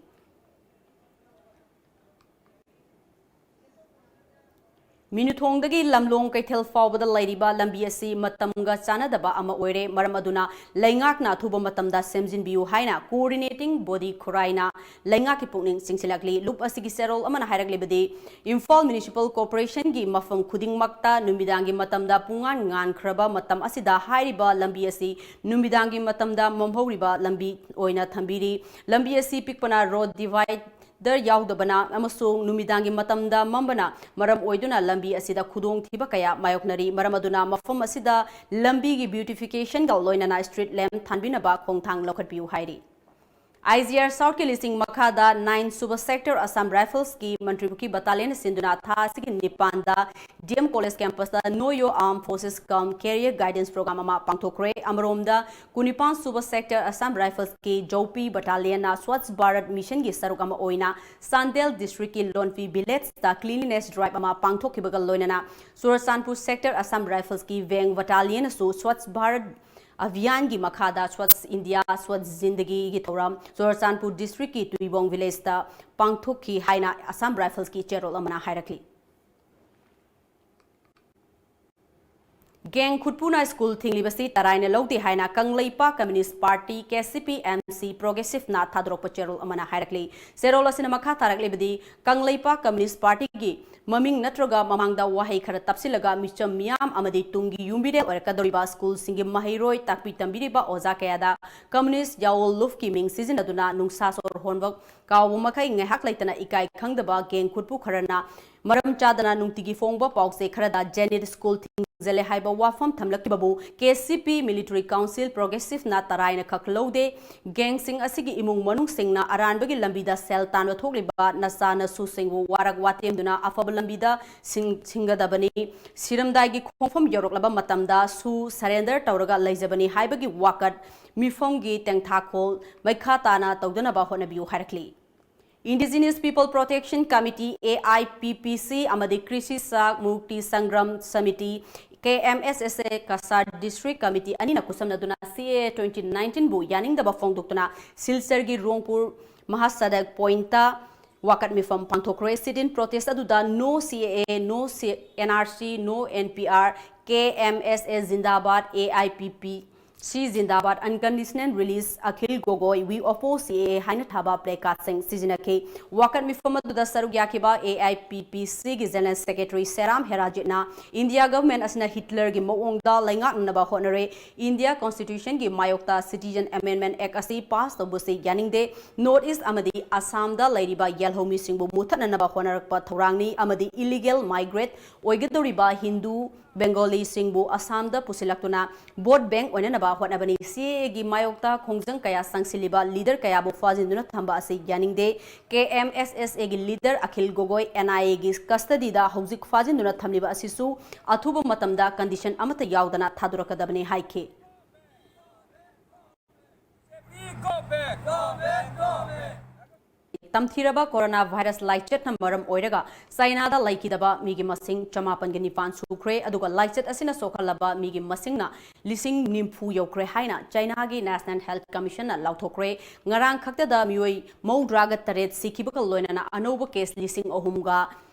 ꯃꯤꯅꯨꯊꯣꯡꯗꯒꯤ ꯂꯝꯂꯣꯡ ꯀꯩꯊꯦꯜ ꯐꯥꯎꯕꯗ ꯂꯩꯔꯤꯕ ꯂꯝꯕꯤ ꯑꯁꯤ ꯃꯇꯝꯒ ꯆꯥꯟꯅꯗꯕ ꯑꯃ ꯑꯣꯏꯔꯦ꯫ ꯃꯔꯝ ꯑꯗꯨꯅ ꯂꯩꯉꯥꯛꯅ ꯑꯊꯨꯕ ꯃꯇꯝꯗ ꯁꯦꯝꯖꯤꯟꯕꯤꯌꯨ ꯍꯥꯏꯅ coordinating body ꯈꯨꯔꯥꯏꯅ ꯂꯩꯉꯥꯛꯀꯤ ꯄꯨꯛꯅꯤꯡ ꯆꯤꯡꯁꯤꯜꯂꯛꯂꯤ꯫ ꯂꯨꯞ ꯑꯁꯤꯒꯤ ꯆꯦꯔꯣꯜ ꯑꯃꯅ ꯍꯥꯏꯔꯛꯂꯤꯕꯗꯤ, ꯏꯝꯐꯥꯜ Municipal Corporationꯒꯤ ꯃꯐꯝ ꯈꯨꯗꯤꯡꯃꯛꯇ ꯅꯨꯃꯤꯗꯥꯡꯒꯤ ꯃꯇꯝꯗ ꯄꯨꯡꯉꯥꯟ ꯉꯥꯟꯈ꯭ꯔꯕ ꯃꯇꯝ ꯑꯁꯤꯗ ꯍꯥꯏꯔꯤꯕ ꯂꯝꯕꯤ ꯑꯁꯤ ꯅꯨꯃꯤꯗꯥꯡꯒꯤ ꯃꯇꯝꯗ ꯃꯝꯍꯧꯔꯤꯕ ꯂꯝꯕꯤ ꯑꯣꯏꯅ ꯊꯝꯕꯤꯔꯤ꯫ ꯂꯝꯕꯤ ꯑꯁꯤ ꯄꯤꯛꯄꯅ, road divider ꯌꯥꯎꯗꯕꯅ ꯑꯃꯁꯨꯡ ꯅꯨꯃꯤꯗꯥꯡꯒꯤ ꯃꯇꯝꯗ ꯃꯝꯕꯅ ꯃꯔꯝ ꯑꯣꯏꯗꯨꯅ ꯂꯝꯕꯤ ꯑꯁꯤꯗ ꯈꯨꯗꯣꯡꯊꯤꯕ ꯀꯌꯥ ꯃꯥꯌꯣꯛꯅꯔꯤ꯫ ꯃꯔꯝ ꯑꯗꯨꯅ ꯃꯐꯝ ꯑꯁꯤꯗ ꯂꯝꯕꯤꯒꯤ beautificationꯒ ꯂꯣꯏꯅꯅ street lamp ꯊꯥꯟꯕꯤꯅꯕ ꯈꯣꯡꯊꯥꯡ ꯂꯧꯈꯠꯄꯤꯌꯨ ꯍꯥꯏꯔꯤ꯫ IGR Southꯀꯤ ꯂꯤꯁꯤꯡ ꯃꯈꯥꯗ nine ꯁꯨꯕ Sector Assam Riflesꯀꯤ ꯃꯟꯇ꯭ꯔꯤꯄꯨꯈ꯭ꯔꯤ battalionꯅ ꯁꯤꯟꯗꯨꯅ ꯊꯥ ꯑꯁꯤꯒꯤ ꯅꯤꯄꯥꯟꯗ D M College campusꯇ Know Your Armed Forces cum Career Guidance Program ꯑꯃ ꯄꯥꯡꯊꯣꯛꯈ꯭ꯔꯦ꯫ ꯑꯃꯔꯣꯝꯗ, ꯀꯨꯟꯅꯤꯄꯥꯟ ꯁꯨꯕ Sector Assam Riflesꯀꯤ ꯖꯧꯄꯤ battalionꯅ Swachh Bharat Missionꯒꯤ ꯁꯔꯨꯛ ꯑꯃ ꯑꯣꯏꯅ Chandel Districtꯀꯤ Lonpi villageꯇ cleanliness drive ꯑꯃ ꯄꯥꯡꯊꯣꯛꯈꯤꯕꯒ ꯂꯣꯏꯅꯅ Churachandpur Sector Assam Riflesꯀꯤ Veng battalionꯅꯁꯨ Swachh Bharat Abhiyanꯒꯤ ꯃꯈꯥꯗ Swachh India, Swachh Zindagiꯒꯤ ꯊꯧꯔꯝ Churachandpur Districtꯀꯤ Tuibong villageꯇ ꯄꯥꯡꯊꯣꯛꯈꯤ ꯍꯥꯏꯅ Assam Riflesꯀꯤ ꯆꯦꯔꯣꯜ ꯑꯃꯅ ꯍꯥꯏꯔꯛꯂꯤ꯫ ꯒꯦꯡ ꯈꯨꯠꯄꯨꯅ ꯁ꯭ꯀꯨꯜ ꯊꯤꯡꯂꯤꯕꯁꯤ ꯇꯔꯥꯏꯅ ꯂꯧꯗꯦ ꯍꯥꯏꯅ Kangleipak communist party, K C P M C, ꯄ꯭ꯔꯣꯒ꯭ꯔꯦꯁꯤꯚꯅ ꯊꯥꯗꯣꯔꯛꯄ ꯆꯦꯔꯣꯜ ꯑꯃꯅ ꯍꯥꯏꯔꯛꯂꯤ꯫ ꯆꯦꯔꯣꯜ ꯑꯁꯤꯅ ꯃꯈꯥ ꯇꯥꯔꯛꯂꯤꯕꯗꯤ, ꯀꯪꯂꯩꯄꯥꯛ ꯀꯝꯃ꯭ꯌꯨꯅꯤꯁ꯭ꯠ ꯄꯥꯔꯇꯤꯒꯤ ꯃꯃꯤꯡ ꯅꯠꯇ꯭ꯔꯒ ꯃꯃꯥꯡꯗ ꯋꯥꯍꯩ ꯈꯔ ꯇꯞꯁꯤꯜꯂꯒ ꯃꯤꯆꯝ ꯃꯤꯌꯥꯝ ꯑꯃꯗꯤ ꯇꯨꯡꯒꯤ ꯌꯨꯝꯕꯤꯔꯦꯜ ꯑꯣꯏꯔꯛꯀꯗꯧꯔꯤꯕ ꯁ꯭ꯀꯨꯜꯁꯤꯡꯒꯤ ꯃꯍꯩꯔꯣꯏ, ꯇꯥꯛꯄꯤ ꯇꯝꯕꯤꯔꯤꯕ ꯑꯣꯖꯥ ꯀꯌꯥꯗ ꯀꯝꯃ꯭ꯌꯨꯅꯤꯁ꯭ꯠ ꯌꯥꯑꯣꯜ ꯂꯨꯞꯀꯤ ꯃꯤꯡ ꯁꯤꯖꯤꯟꯅꯗꯨꯅ ꯅꯨꯡꯁꯥ ꯁꯣꯔ ꯍꯣꯟꯕ ꯀꯥꯎꯕ ꯃꯈꯩ ꯉꯥꯏꯍꯥꯛ ꯂꯩꯇꯅ ꯏꯀꯥꯏ ꯈꯪꯗꯕ ꯒꯦꯡ ꯈꯨꯠꯄꯨ ꯈꯔꯅ ꯃꯔꯝ ꯆꯥꯗꯅ ꯅꯨꯡꯇꯤꯒꯤ ꯐꯣꯡꯕ ꯄꯥꯎꯆꯦ ꯈꯔꯗ ꯖꯦꯅꯤꯠ ꯁ꯭ꯀꯨꯜ ꯊꯤꯡꯖꯤꯜꯂꯦ ꯍꯥꯏꯕ ꯋꯥꯐꯝ ꯊꯝꯂꯛꯈꯤꯕꯕꯨ ꯀꯦ ꯁꯤ ꯄꯤ, ꯃꯤꯂꯤꯇꯔꯤ ꯀꯥꯎꯟꯁꯤꯜ, ꯄ꯭ꯔꯣꯒ꯭ꯔꯦꯁꯤꯚꯅ ꯇꯔꯥꯏꯅ ꯈꯛ ꯂꯧꯗꯦ꯫ ꯒꯦꯡꯁꯤꯡ ꯑꯁꯤꯒꯤ ꯏꯃꯨꯡ ꯃꯅꯨꯡꯁꯤꯡꯅ ꯑꯔꯥꯟꯕꯒꯤ ꯂꯝꯕꯤꯗ ꯁꯦꯜ ꯇꯥꯟꯕ ꯊꯣꯛꯂꯤꯕ ꯅꯆꯥ ꯅꯁꯨꯁꯤꯡꯕꯨ ꯋꯥꯔꯛ ꯋꯥꯇꯦꯝꯗꯨꯅ ꯑꯐꯕ ꯂꯝꯕꯤꯗ ꯁꯤꯡ-, ꯁꯤꯡꯒꯗꯕꯅꯤ꯫ ꯁꯤꯔꯝꯗꯥꯏꯒꯤ ꯈꯣꯡꯐꯝ ꯌꯧꯔꯛꯂꯕ ꯃꯇꯝꯗ ꯁꯨ ꯁꯔꯦꯟꯗꯔ ꯇꯧꯔꯒ ꯂꯩꯖꯕꯅꯤ ꯍꯥꯏꯕꯒꯤ ꯋꯥꯀꯠ ꯃꯤꯐꯝꯒꯤ ꯇꯦꯡꯊꯥꯈꯣꯜ ꯃꯩꯈꯥ ꯇꯥꯅ ꯇꯧꯗꯅꯕ ꯍꯣꯠꯅꯕꯤꯌꯨ ꯍꯥꯏꯔꯛꯂꯤ꯫ Indigenous People Protection Committee, A I P ꯄꯤ ꯁꯤ, ꯑꯃꯗꯤ ꯀ꯭ꯔꯤꯁꯤ ꯁꯥꯛ ꯃꯨꯛꯇꯤ ꯁꯪꯒ꯭ꯔꯥꯝ ꯁꯃꯤꯇꯤ, ꯀꯦ ꯑꯦꯝ ꯑꯦꯁ ꯑꯦꯁ ꯑꯦ ꯀꯁꯥꯔ ꯗꯤꯁꯇ꯭ꯔꯤꯛ ꯀꯃꯤꯇꯤ ꯑꯅꯤꯅ ꯈꯨꯠꯁꯝꯅꯗꯨꯅ ꯁꯤ ꯑꯦ ꯑꯦ ꯇ꯭ꯋꯦꯟꯇꯤ ꯅꯥꯏꯟꯇꯤꯟꯕꯨ ꯌꯥꯅꯤꯡꯗꯕ ꯐꯣꯡꯗꯣꯛꯇꯨꯅ ꯁꯤꯜꯆꯔꯒꯤ ꯔꯣꯡꯄꯨꯔ ꯃꯍꯥꯁꯗꯛ ꯄꯣꯏꯟꯠꯇ ꯋꯥꯀꯠ ꯃꯤꯐꯝ ꯄꯥꯡꯊꯣꯛꯈ꯭ꯔꯦ꯫ Sit-in protest ꯑꯗꯨꯗ No C A A, No C-, N R C, No N P R, K M S A ꯖꯤꯟꯗꯥꯕꯥꯗ, A I P P C ꯖꯤꯟꯗꯥꯕꯥꯗ, Unconditional Release ꯑꯈꯤꯜ ꯒꯣꯒꯣꯏ, We Oppose C A A ꯍꯥꯏꯅ ꯊꯥꯕ placardꯁꯤꯡ ꯁꯤꯖꯤꯟꯅꯈꯤ꯫ ꯋꯥꯀꯠ ꯃꯤꯐꯝ ꯑꯗꯨꯗ ꯁꯔꯨꯛ ꯌꯥꯈꯤꯕ A I P P Cꯒꯤ General Secretary ꯁꯦꯔꯥꯝ ꯍꯦꯔꯥꯖꯤꯠꯅ India government ꯑꯁꯤꯅ ꯍꯤꯠꯂꯔꯒꯤ ꯃꯑꯣꯡꯗ ꯂꯩꯉꯥꯛꯅꯅꯕ ꯍꯣꯠꯅꯔꯦ꯫ India Constitutionꯒꯤ ꯃꯥꯌꯣꯛꯇ Citizen Amendment Act ꯑꯁꯤ pass ꯇꯧꯕꯁꯤ ꯌꯥꯅꯤꯡꯗꯦ꯫ North East ꯑꯃꯗꯤ ꯑꯁꯥꯝꯗ ꯂꯩꯔꯤꯕ ꯌꯦꯜꯍꯧꯃꯤꯁꯤꯡꯕꯨ ꯃꯨꯠꯊꯠꯅꯅꯕ ꯍꯣꯠꯅꯔꯛꯄ ꯊꯧꯔꯥꯡꯅꯤ ꯑꯃꯗꯤ illegal migrant ꯑꯣꯏꯒꯗꯧꯔꯤꯕ Hindu ꯕꯦꯡꯒꯣꯂꯤꯁꯤꯡꯕꯨ ꯑꯁꯥꯝꯗ ꯄꯨꯁꯤꯜꯂꯛꯇꯨꯅ vote bank ꯑꯣꯏꯅꯅꯕ ꯍꯣꯠꯅꯕꯅꯤ꯫ C A Aꯒꯤ ꯃꯥꯌꯣꯛꯇ ꯈꯣꯡꯖꯪ ꯀꯌꯥ ꯆꯪꯁꯤꯜꯂꯤꯕ leader ꯀꯌꯥꯕꯨ ꯐꯥꯖꯤꯟꯗꯨꯅ ꯊꯝꯕ ꯑꯁꯤ ꯌꯥꯅꯤꯡꯗꯦ꯫ K M S S Aꯒꯤ leader ꯑꯈꯤꯜ ꯒꯣꯒꯣꯏ N I Aꯒꯤ custodyꯗ ꯍꯧꯖꯤꯛ ꯐꯥꯖꯤꯟꯗꯨꯅ ꯊꯝꯂꯤꯕ ꯑꯁꯤꯁꯨ ꯑꯊꯨꯕ ꯃꯇꯝꯗ condition ꯑꯃꯠꯇ ꯌꯥꯎꯗꯅ ꯊꯥꯗꯣꯔꯛꯀꯗꯕꯅꯤ ꯍꯥꯏꯈꯤ꯫ ꯇꯝꯊꯤꯔꯕ corona virus ꯂꯥꯏꯆꯠꯅ ꯃꯔꯝ ꯑꯣꯏꯔꯒ ꯆꯥꯏꯅꯥꯗ ꯂꯩꯈꯤꯗꯕ ꯃꯤꯒꯤ ꯃꯁꯤꯡ ꯆꯃꯥꯄꯟꯒ ꯅꯤꯄꯥꯟ ꯁꯨꯈ꯭ꯔꯦ, ꯑꯗꯨꯒ ꯂꯥꯏꯆꯠ ꯑꯁꯤꯅ ꯁꯣꯛꯍꯜꯂꯕ ꯃꯤꯒꯤ ꯃꯁꯤꯡꯅ ꯂꯤꯁꯤꯡ ꯅꯤꯐꯨ ꯌꯧꯈ꯭ꯔꯦ ꯍꯥꯏꯅ ꯆꯥꯏꯅꯥꯒꯤ National Health Commissionꯅ ꯂꯥꯎꯊꯣꯛꯈ꯭ꯔꯦ꯫ ꯉꯔꯥꯡ ꯈꯛꯇꯗ ꯃꯤꯑꯣꯏ ꯃꯧꯗ꯭ꯔꯥꯒ ꯇꯔꯦꯠ ꯁꯤꯈꯤꯕꯒ ꯂꯣꯏꯅꯅ ꯑꯅꯧꯕ case ꯂꯤꯁꯤꯡ ꯑꯍꯨꯝꯒ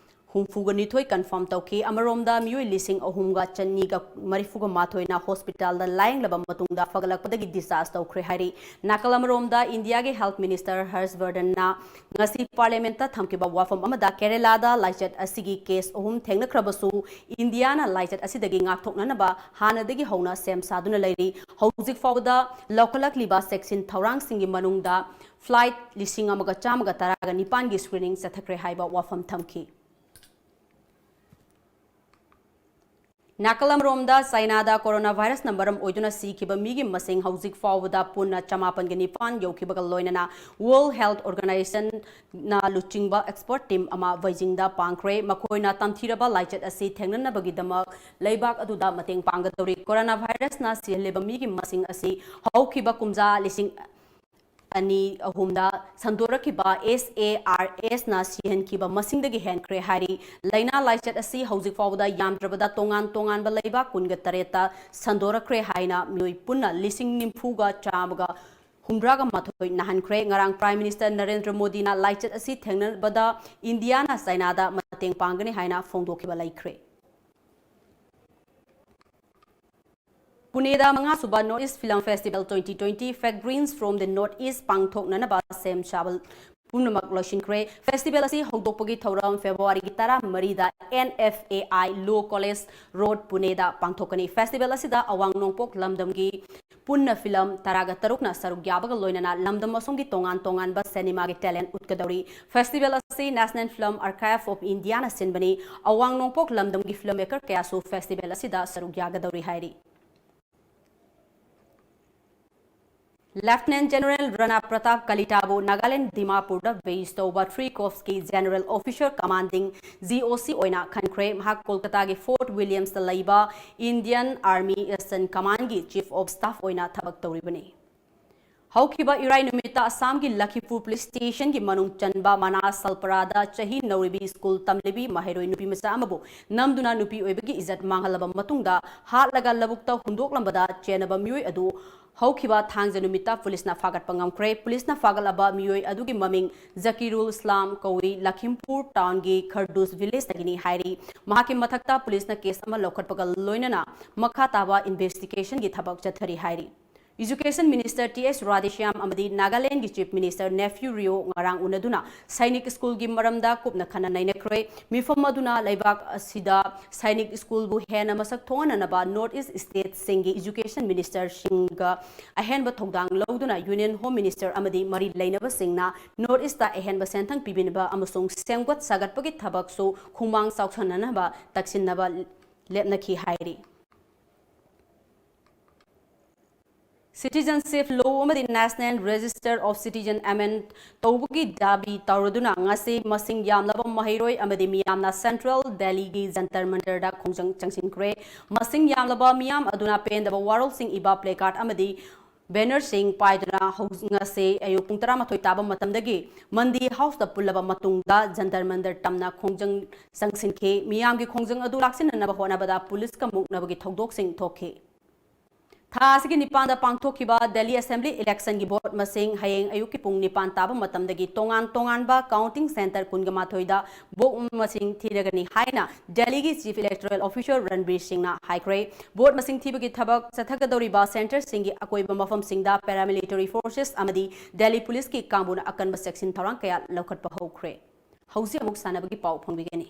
ꯍꯨꯝꯐꯨꯒ ꯅꯤꯊꯣꯏ confirm ꯇꯧꯈꯤ꯫ ꯑꯃꯔꯣꯝꯗ ꯃꯤꯑꯣꯏ ꯂꯤꯁꯤꯡ ꯑꯍꯨꯝꯒ ꯆꯅꯤꯒ ꯃꯔꯤꯐꯨꯒ ꯃꯥꯊꯣꯏꯅ hospitalꯗ ꯂꯥꯌꯦꯡꯂꯕ ꯃꯇꯨꯡꯗ ꯐꯒꯠꯂꯛꯄꯗꯒꯤ discharge ꯇꯧꯈ꯭ꯔꯦ ꯍꯥꯏꯔꯤ꯫ ꯅꯥꯀꯜ ꯑꯃꯔꯣꯝꯗ ꯏꯟꯗꯤꯌꯥꯒꯤ health minister ꯍꯔꯁ ꯕꯔꯙꯟꯅ ꯉꯁꯤ parliamentꯇ ꯊꯝꯈꯤꯕ ꯋꯥꯐꯝ ꯑꯃꯗ ꯀꯦꯔꯦꯂꯥꯗ ꯂꯥꯏꯆꯠ ꯑꯁꯤꯒꯤ case ꯑꯍꯨꯝ ꯊꯦꯡꯅꯈ꯭ꯔꯕꯁꯨ ꯏꯟꯗꯤꯌꯥꯅ ꯂꯥꯏꯆꯠ ꯑꯁꯤꯗꯒꯤ ꯉꯥꯛꯊꯣꯛꯅꯅꯕ ꯍꯥꯟꯅꯗꯒꯤ ꯍꯧꯅ ꯁꯦꯝ ꯁꯥꯗꯨꯅ ꯂꯩꯔꯤ꯫ ꯍꯧꯖꯤꯛ ꯐꯥꯎꯕꯗ ꯂꯧꯈꯠꯂꯛꯂꯤꯕ ꯆꯦꯛꯁꯤꯟ ꯊꯧꯔꯥꯡꯁꯤꯡꯒꯤ ꯃꯅꯨꯡꯗ flight ꯂꯤꯁꯤꯡ ꯑꯃꯒ ꯆꯥꯝꯃꯒ ꯇꯔꯥꯒ ꯅꯤꯄꯥꯟꯒꯤ screening ꯆꯠꯊꯈ꯭ꯔꯦ ꯍꯥꯏꯕ ꯋꯥꯐꯝ ꯊꯝꯈꯤ꯫ ꯅꯥꯀꯜ ꯑꯃꯔꯣꯝꯗ ꯆꯥꯏꯅꯥꯗ coronavirusꯅ ꯃꯔꯝ ꯑꯣꯏꯗꯨꯅ ꯁꯤꯈꯤꯕ ꯃꯤꯒꯤ ꯃꯁꯤꯡ ꯍꯧꯖꯤꯛ ꯐꯥꯎꯕꯗ ꯄꯨꯟꯅ ꯆꯃꯥꯄꯟꯒ ꯅꯤꯄꯥꯟ ꯌꯧꯈꯤꯕꯒ ꯂꯣꯏꯅꯅ World Health Organizationꯅ ꯂꯨꯆꯤꯡꯕ expert team ꯑꯃ ꯕꯩꯖꯤꯡꯗ ꯄꯥꯡꯈ꯭ꯔꯦ꯫ ꯃꯈꯣꯏꯅ ꯇꯝꯊꯤꯔꯕ ꯂꯥꯏꯆꯠ ꯑꯁꯤ ꯊꯦꯡꯅꯅꯕꯒꯤꯗꯃꯛ ꯂꯩꯕꯥꯛ ꯑꯗꯨꯗ ꯃꯇꯦꯡ ꯄꯥꯡꯒꯗꯧꯔꯤ꯫ Coronavirusꯅ ꯁꯤꯍꯜꯂꯤꯕ ꯃꯤꯒꯤ ꯃꯁꯤꯡ ꯑꯁꯤ ꯍꯧꯈꯤꯕ ꯀꯨꯝꯖꯥ ꯂꯤꯁꯤꯡ ꯑꯅꯤ ꯑꯍꯨꯝꯗ ꯁꯟꯗꯣꯔꯛꯈꯤꯕ SARSꯅ ꯁꯤꯍꯟꯈꯤꯕ ꯃꯁꯤꯡꯗꯒꯤ ꯍꯦꯟꯈ꯭ꯔꯦ ꯍꯥꯏꯔꯤ꯫ ꯂꯥꯏꯅꯥ ꯂꯥꯏꯆꯠ ꯑꯁꯤ ꯍꯧꯖꯤꯛ ꯐꯥꯎꯕꯗ ꯌꯥꯝꯗ꯭ꯔꯕꯗ ꯇꯣꯉꯥꯟ ꯇꯣꯉꯥꯟꯕ ꯂꯩꯕꯥꯛ ꯀꯨꯟꯒ ꯇꯔꯦꯠꯇ ꯁꯟꯗꯣꯔꯛꯈ꯭ꯔꯦ ꯍꯥꯏꯅ ꯃꯤꯑꯣꯏ ꯄꯨꯟꯅ ꯂꯤꯁꯤꯡ ꯅꯤꯐꯨꯒ ꯆꯥꯝꯃꯒ ꯍꯨꯝꯗ꯭ꯔꯥꯒ ꯃꯥꯊꯣꯏ ꯅꯥꯍꯟꯈ꯭ꯔꯦ꯫ ꯉꯔꯥꯡ Prime Minister ꯅꯔꯦꯟꯗ꯭ꯔ ꯃꯣꯗꯤꯅ ꯂꯥꯏꯆꯠ ꯑꯁꯤ ꯊꯦꯡꯅꯕꯗ ꯏꯟꯗꯤꯌꯥꯅ ꯆꯥꯏꯅꯥꯗ ꯃꯇꯦꯡ ꯄꯥꯡꯒꯅꯤ ꯍꯥꯏꯅ ꯐꯣꯡꯗꯣꯛꯈꯤꯕ ꯂꯩꯈ꯭ꯔꯦ꯫ ꯄꯨꯅꯦꯗ ꯃꯉꯥꯁꯨꯕ North East Film Festival twenty twenty Fragrance from the North East ꯄꯥꯡꯊꯣꯛꯅꯅꯕ ꯁꯦꯝ ꯁꯥꯕ ꯄꯨꯝꯅꯃꯛ ꯂꯣꯏꯁꯤꯟꯈ꯭ꯔꯦ꯫ Festival ꯑꯁꯤ ꯍꯧꯗꯣꯛꯄꯒꯤ ꯊꯧꯔꯝ Februaryꯒꯤ ꯇꯔꯥꯃꯔꯤꯗ NFAI Law College Road ꯄꯨꯅꯦꯗ ꯄꯥꯡꯊꯣꯛꯀꯅꯤ꯫ Festival ꯑꯁꯤꯗ ꯑꯋꯥꯡ ꯅꯣꯡꯄꯣꯛ ꯂꯝꯗꯝꯒꯤ ꯄꯨꯟꯅ film ꯇꯔꯥꯒ ꯇꯔꯨꯛꯅ ꯁꯔꯨꯛ ꯌꯥꯕꯒ ꯂꯣꯏꯅꯅ ꯂꯝꯗꯝ ꯑꯁꯣꯝꯒꯤ ꯇꯣꯉꯥꯟ ꯇꯣꯉꯥꯟꯕ ꯁꯤꯅꯦꯃꯥꯒꯤ talent ꯎꯠꯀꯗꯧꯔꯤ꯫ Festival ꯑꯁꯤ National Film Archive of Indiaꯅ ꯁꯤꯟꯕꯅꯤ꯫ ꯑꯋꯥꯡ ꯅꯣꯡꯄꯣꯛ ꯂꯝꯗꯝꯒꯤ filmmaker ꯀꯌꯥꯁꯨ festival ꯑꯁꯤꯗ ꯁꯔꯨꯛ ꯌꯥꯒꯗꯧꯔꯤ ꯍꯥꯏꯔꯤ꯫ Lieutenant General ꯔꯅꯥ Pratap ꯀꯂꯤꯇꯥꯕꯨ Nagaland ꯗꯤꯃꯥꯄꯨꯔꯗ base ꯇꯧꯕ Three Corpsꯀꯤ General Officer Commanding GOC ꯑꯣꯏꯅ ꯈꯟꯈ꯭ꯔꯦ꯫ ꯃꯍꯥꯛ ꯀꯣꯜꯀꯇꯥꯒꯤ Fort Williamsꯇ ꯂꯩꯕ Indian Army Eastern Commandꯀꯤ Chief of Staff ꯑꯣꯏꯅ ꯊꯕꯛ ꯇꯧꯔꯤꯕꯅꯤ꯫ ꯍꯧꯈꯤꯕ ꯏꯔꯥꯏ ꯅꯨꯃꯤꯠꯇ ꯑꯁꯥꯝꯒꯤ ꯂꯈꯤꯝꯄꯨꯔ ꯄꯨꯂꯤꯁ ꯁ꯭ꯇꯦꯁꯟꯒꯤ ꯃꯅꯨꯡ ꯆꯟꯕ ꯃꯅꯥꯁ ꯁꯜꯄꯔꯥꯗ ꯆꯍꯤ ꯅꯧꯔꯤꯕꯤ ꯁ꯭ꯀꯨꯜ ꯇꯝꯂꯤꯕꯤ ꯃꯍꯩꯔꯣꯏ ꯅꯨꯄꯤ ꯃꯆꯥ ꯑꯃꯕꯨ ꯅꯝꯗꯨꯅ ꯅꯨꯄꯤ ꯑꯣꯏꯕꯒꯤ ꯏꯖꯠ ꯃꯥꯡꯍꯜꯂꯕ ꯃꯇꯨꯡꯗ ꯍꯥꯠꯂꯒ ꯂꯧꯕꯨꯛꯇ ꯍꯨꯟꯗꯣꯛꯂꯝꯕꯗ ꯆꯦꯟꯅꯕ ꯃꯤꯑꯣꯏ ꯑꯗꯨ ꯍꯧꯈꯤꯕ ꯊꯥꯡꯖ ꯅꯨꯃꯤꯠꯇ ꯄꯨꯂꯤꯁꯅ ꯐꯥꯒꯠꯄ ꯉꯝꯈ꯭ꯔꯦ꯫ ꯄꯨꯂꯤꯁꯅ ꯐꯥꯒꯠꯂꯕ ꯃꯤꯑꯣꯏ ꯑꯗꯨꯒꯤ ꯃꯃꯤꯡ ꯖꯀꯤꯔꯨꯜ ꯏꯁꯂꯥꯝ ꯀꯧꯏ꯫ ꯂꯈꯤꯝꯄꯨꯔ ꯇꯥꯎꯟꯒꯤ ꯈꯔꯗꯨꯁ ꯚꯤꯂꯦꯖꯇꯒꯤꯅꯤ ꯍꯥꯏꯔꯤ꯫ ꯃꯍꯥꯛꯀꯤ ꯃꯊꯛꯇ ꯄꯨꯂꯤꯁꯅ ꯀꯦꯁ ꯑꯃ ꯂꯧꯈꯠꯄꯒ ꯂꯣꯏꯅꯅ ꯃꯈꯥ ꯇꯥꯕ ꯏꯟꯚꯦꯁꯇꯤꯒꯦꯁꯟꯒꯤ ꯊꯕꯛ ꯆꯠꯊꯔꯤ ꯍꯥꯏꯔꯤ꯫ ꯏꯖꯨꯀꯦꯁꯟ ꯃꯤꯅꯤꯁꯇꯔ ꯇꯤ ꯑꯦꯁ ꯔꯥꯙꯦꯁ꯭ꯌꯥꯝ ꯑꯃꯗꯤ ꯅꯥꯒꯥꯂꯦꯟꯗꯒꯤ ꯆꯤꯐ ꯃꯤꯅꯤꯁꯇꯔ ꯅꯦꯐ꯭ꯌꯨ ꯔꯤꯑꯣ ꯉꯔꯥꯡ ꯎꯅꯗꯨꯅ ꯁꯥꯏꯅꯤꯛ ꯁ꯭ꯀꯨꯜꯒꯤ ꯃꯔꯝꯗ ꯀꯨꯞꯅ ꯈꯟꯅ ꯅꯩꯅꯈ꯭ꯔꯦ꯫ ꯃꯤꯐꯝ ꯑꯗꯨꯅ ꯂꯩꯕꯥꯛ ꯑꯁꯤꯗ ꯁꯥꯏꯅꯤꯛ ꯁ꯭ꯀꯨꯜꯕꯨ ꯍꯦꯟꯅ ꯃꯁꯛ ꯊꯣꯛꯍꯟꯅꯅꯕ ꯅꯣꯔꯠ ꯏꯁ ꯁ꯭ꯇꯦꯠꯁꯤꯡꯒꯤ ꯏꯖꯨꯀꯦꯁꯟ ꯃꯤꯅꯤꯁꯇꯔꯁꯤꯡꯒ ꯑꯍꯦꯟꯕ ꯊꯧꯗꯥꯡ ꯂꯧꯗꯨꯅ ꯌꯨꯅꯤꯌꯟ ꯍꯣꯝ ꯃꯤꯅꯤꯁꯇꯔ ꯑꯃꯗꯤ ꯃꯔꯤ ꯂꯩꯅꯕꯁꯤꯡꯅ ꯅꯣꯔꯠ ꯏꯁꯇ ꯑꯍꯦꯟꯕ ꯁꯦꯟꯊꯪ ꯄꯤꯕꯤꯅꯕ ꯑꯃꯁꯨꯡ ꯁꯦꯝꯒꯠ ꯁꯥꯒꯠꯄꯒꯤ ꯊꯕꯛꯁꯨ ꯈꯨꯃꯥꯡ ꯆꯥꯎꯁꯤꯟꯅꯅꯕ ꯇꯛꯁꯤꯟꯅꯕ ꯂꯦꯞꯅꯈꯤ ꯍꯥꯏꯔꯤ꯫ ꯁꯤꯇꯤꯖꯟꯁꯤꯞ ꯂꯣ ꯑꯃꯗꯤ ꯅꯦꯁꯅꯦꯜ ꯔꯦꯖꯤꯁꯇꯔ ꯑꯣꯐ ꯁꯤꯇꯤꯖꯟ ꯑꯦꯃꯦꯟ ꯇꯧꯕꯒꯤ ꯗꯥꯕꯤ ꯇꯧꯔꯗꯨꯅ ꯉꯁꯤ ꯃꯁꯤꯡ ꯌꯥꯝꯂꯕ ꯃꯍꯩꯔꯣꯏ ꯑꯃꯗꯤ ꯃꯤꯌꯥꯝꯅ ꯁꯦꯟꯇ꯭ꯔꯦꯜ ꯗꯦꯜꯂꯤꯒꯤ ꯖꯟꯇꯔ ꯃꯟꯇꯔꯗ ꯈꯣꯡꯖꯪ ꯆꯪꯁꯤꯟꯈ꯭ꯔꯦ꯫ ꯃꯁꯤꯡ ꯌꯥꯝꯂꯕ ꯃꯤꯌꯥꯝ ꯑꯗꯨꯅ ꯄꯦꯟꯗꯕ ꯋꯥꯔꯣꯜꯁꯤꯡ ꯏꯕ ꯄ꯭ꯂꯦꯀꯥꯔꯗ ꯑꯃꯗꯤ ꯕꯦꯅꯔꯁꯤꯡ ꯄꯥꯏꯗꯨꯅ ꯍꯧ-, ꯉꯁꯤ ꯑꯌꯨꯛ ꯄꯨꯡ ꯇꯔꯥꯃꯥꯊꯣꯏ ꯇꯥꯕ ꯃꯇꯝꯗꯒꯤ ꯃꯟꯗꯤ ꯍꯥꯎꯁꯇ ꯄꯨꯜꯂꯕ ꯃꯇꯨꯡꯗ ꯖꯟꯇꯔ ꯃꯟꯇꯔ ꯇꯝꯅ ꯈꯣꯡꯖꯪ ꯆꯪꯁꯤꯟꯈꯤ꯫ ꯃꯤꯌꯥꯝꯒꯤ ꯈꯣꯡꯖꯪ ꯑꯗꯨ ꯂꯥꯛꯁꯤꯟꯅꯅꯕ ꯍꯣꯠꯅꯕꯗ ꯄꯨꯂꯤꯁꯀ ꯃꯨꯛꯅꯕꯒꯤ ꯊꯧꯗꯣꯛꯁꯤꯡ ꯊꯣꯛꯈꯤ꯫ ꯊꯥ ꯑꯁꯤꯒꯤ ꯅꯤꯄꯥꯟꯗ ꯄꯥꯡꯊꯣꯛꯈꯤꯕ ꯗꯦꯜꯂꯤ ꯑꯦꯁꯦꯝꯕ꯭ꯂꯤ ꯏꯂꯦꯛꯁꯟꯒꯤ ꯚꯣꯠ ꯃꯁꯤꯡ ꯍꯌꯦꯡ ꯑꯌꯨꯛꯀꯤ ꯄꯨꯡ ꯅꯤꯄꯥꯟ ꯇꯥꯕ ꯃꯇꯝꯗꯒꯤ ꯇꯣꯉꯥꯟ ꯇꯣꯉꯥꯟꯕ ꯀꯥꯎꯟꯇꯤꯡ ꯁꯦꯟꯇꯔ ꯀꯨꯟꯒ ꯃꯥꯊꯣꯏꯗ ꯚꯣꯠ ꯃꯁꯤꯡ ꯊꯤꯔꯒꯅꯤ ꯍꯥꯏꯅ ꯗꯦꯜꯂꯤꯒꯤ ꯆꯤꯐ ꯏꯂꯦꯛꯇꯣꯔꯦꯜ ꯑꯣꯐꯤꯁꯔ ꯔꯟꯕꯤꯔ ꯁꯤꯡꯅ ꯍꯥꯏꯈ꯭ꯔꯦ꯫ ꯚꯣꯠ ꯃꯁꯤꯡ ꯊꯤꯕꯒꯤ ꯊꯕꯛ ꯆꯠꯊꯒꯗꯧꯔꯤꯕ ꯁꯦꯟꯇꯔꯁꯤꯡꯒꯤ ꯑꯀꯣꯏꯕ ꯃꯐꯝꯁꯤꯡꯗ ꯄꯦꯔꯥꯃꯤꯂꯤꯇꯔꯤ ꯐꯣꯔꯁꯦꯁ ꯑꯃꯗꯤ ꯗꯦꯜꯂꯤ ꯄꯨꯂꯤꯁꯀꯤ ꯀꯥꯡꯕꯨꯅ ꯑꯀꯟꯕ ꯆꯦꯛꯁꯤꯟ ꯊꯧꯔꯥꯡ ꯀꯌꯥ ꯂꯧꯈꯠꯄ ꯍꯧꯈ꯭ꯔꯦ꯫ ꯍꯧꯖꯤꯛ ꯑꯃꯨꯛ ꯁꯥꯟꯅꯕꯒꯤ ꯄꯥꯎ ꯐꯪꯕꯤꯒꯅꯤ꯫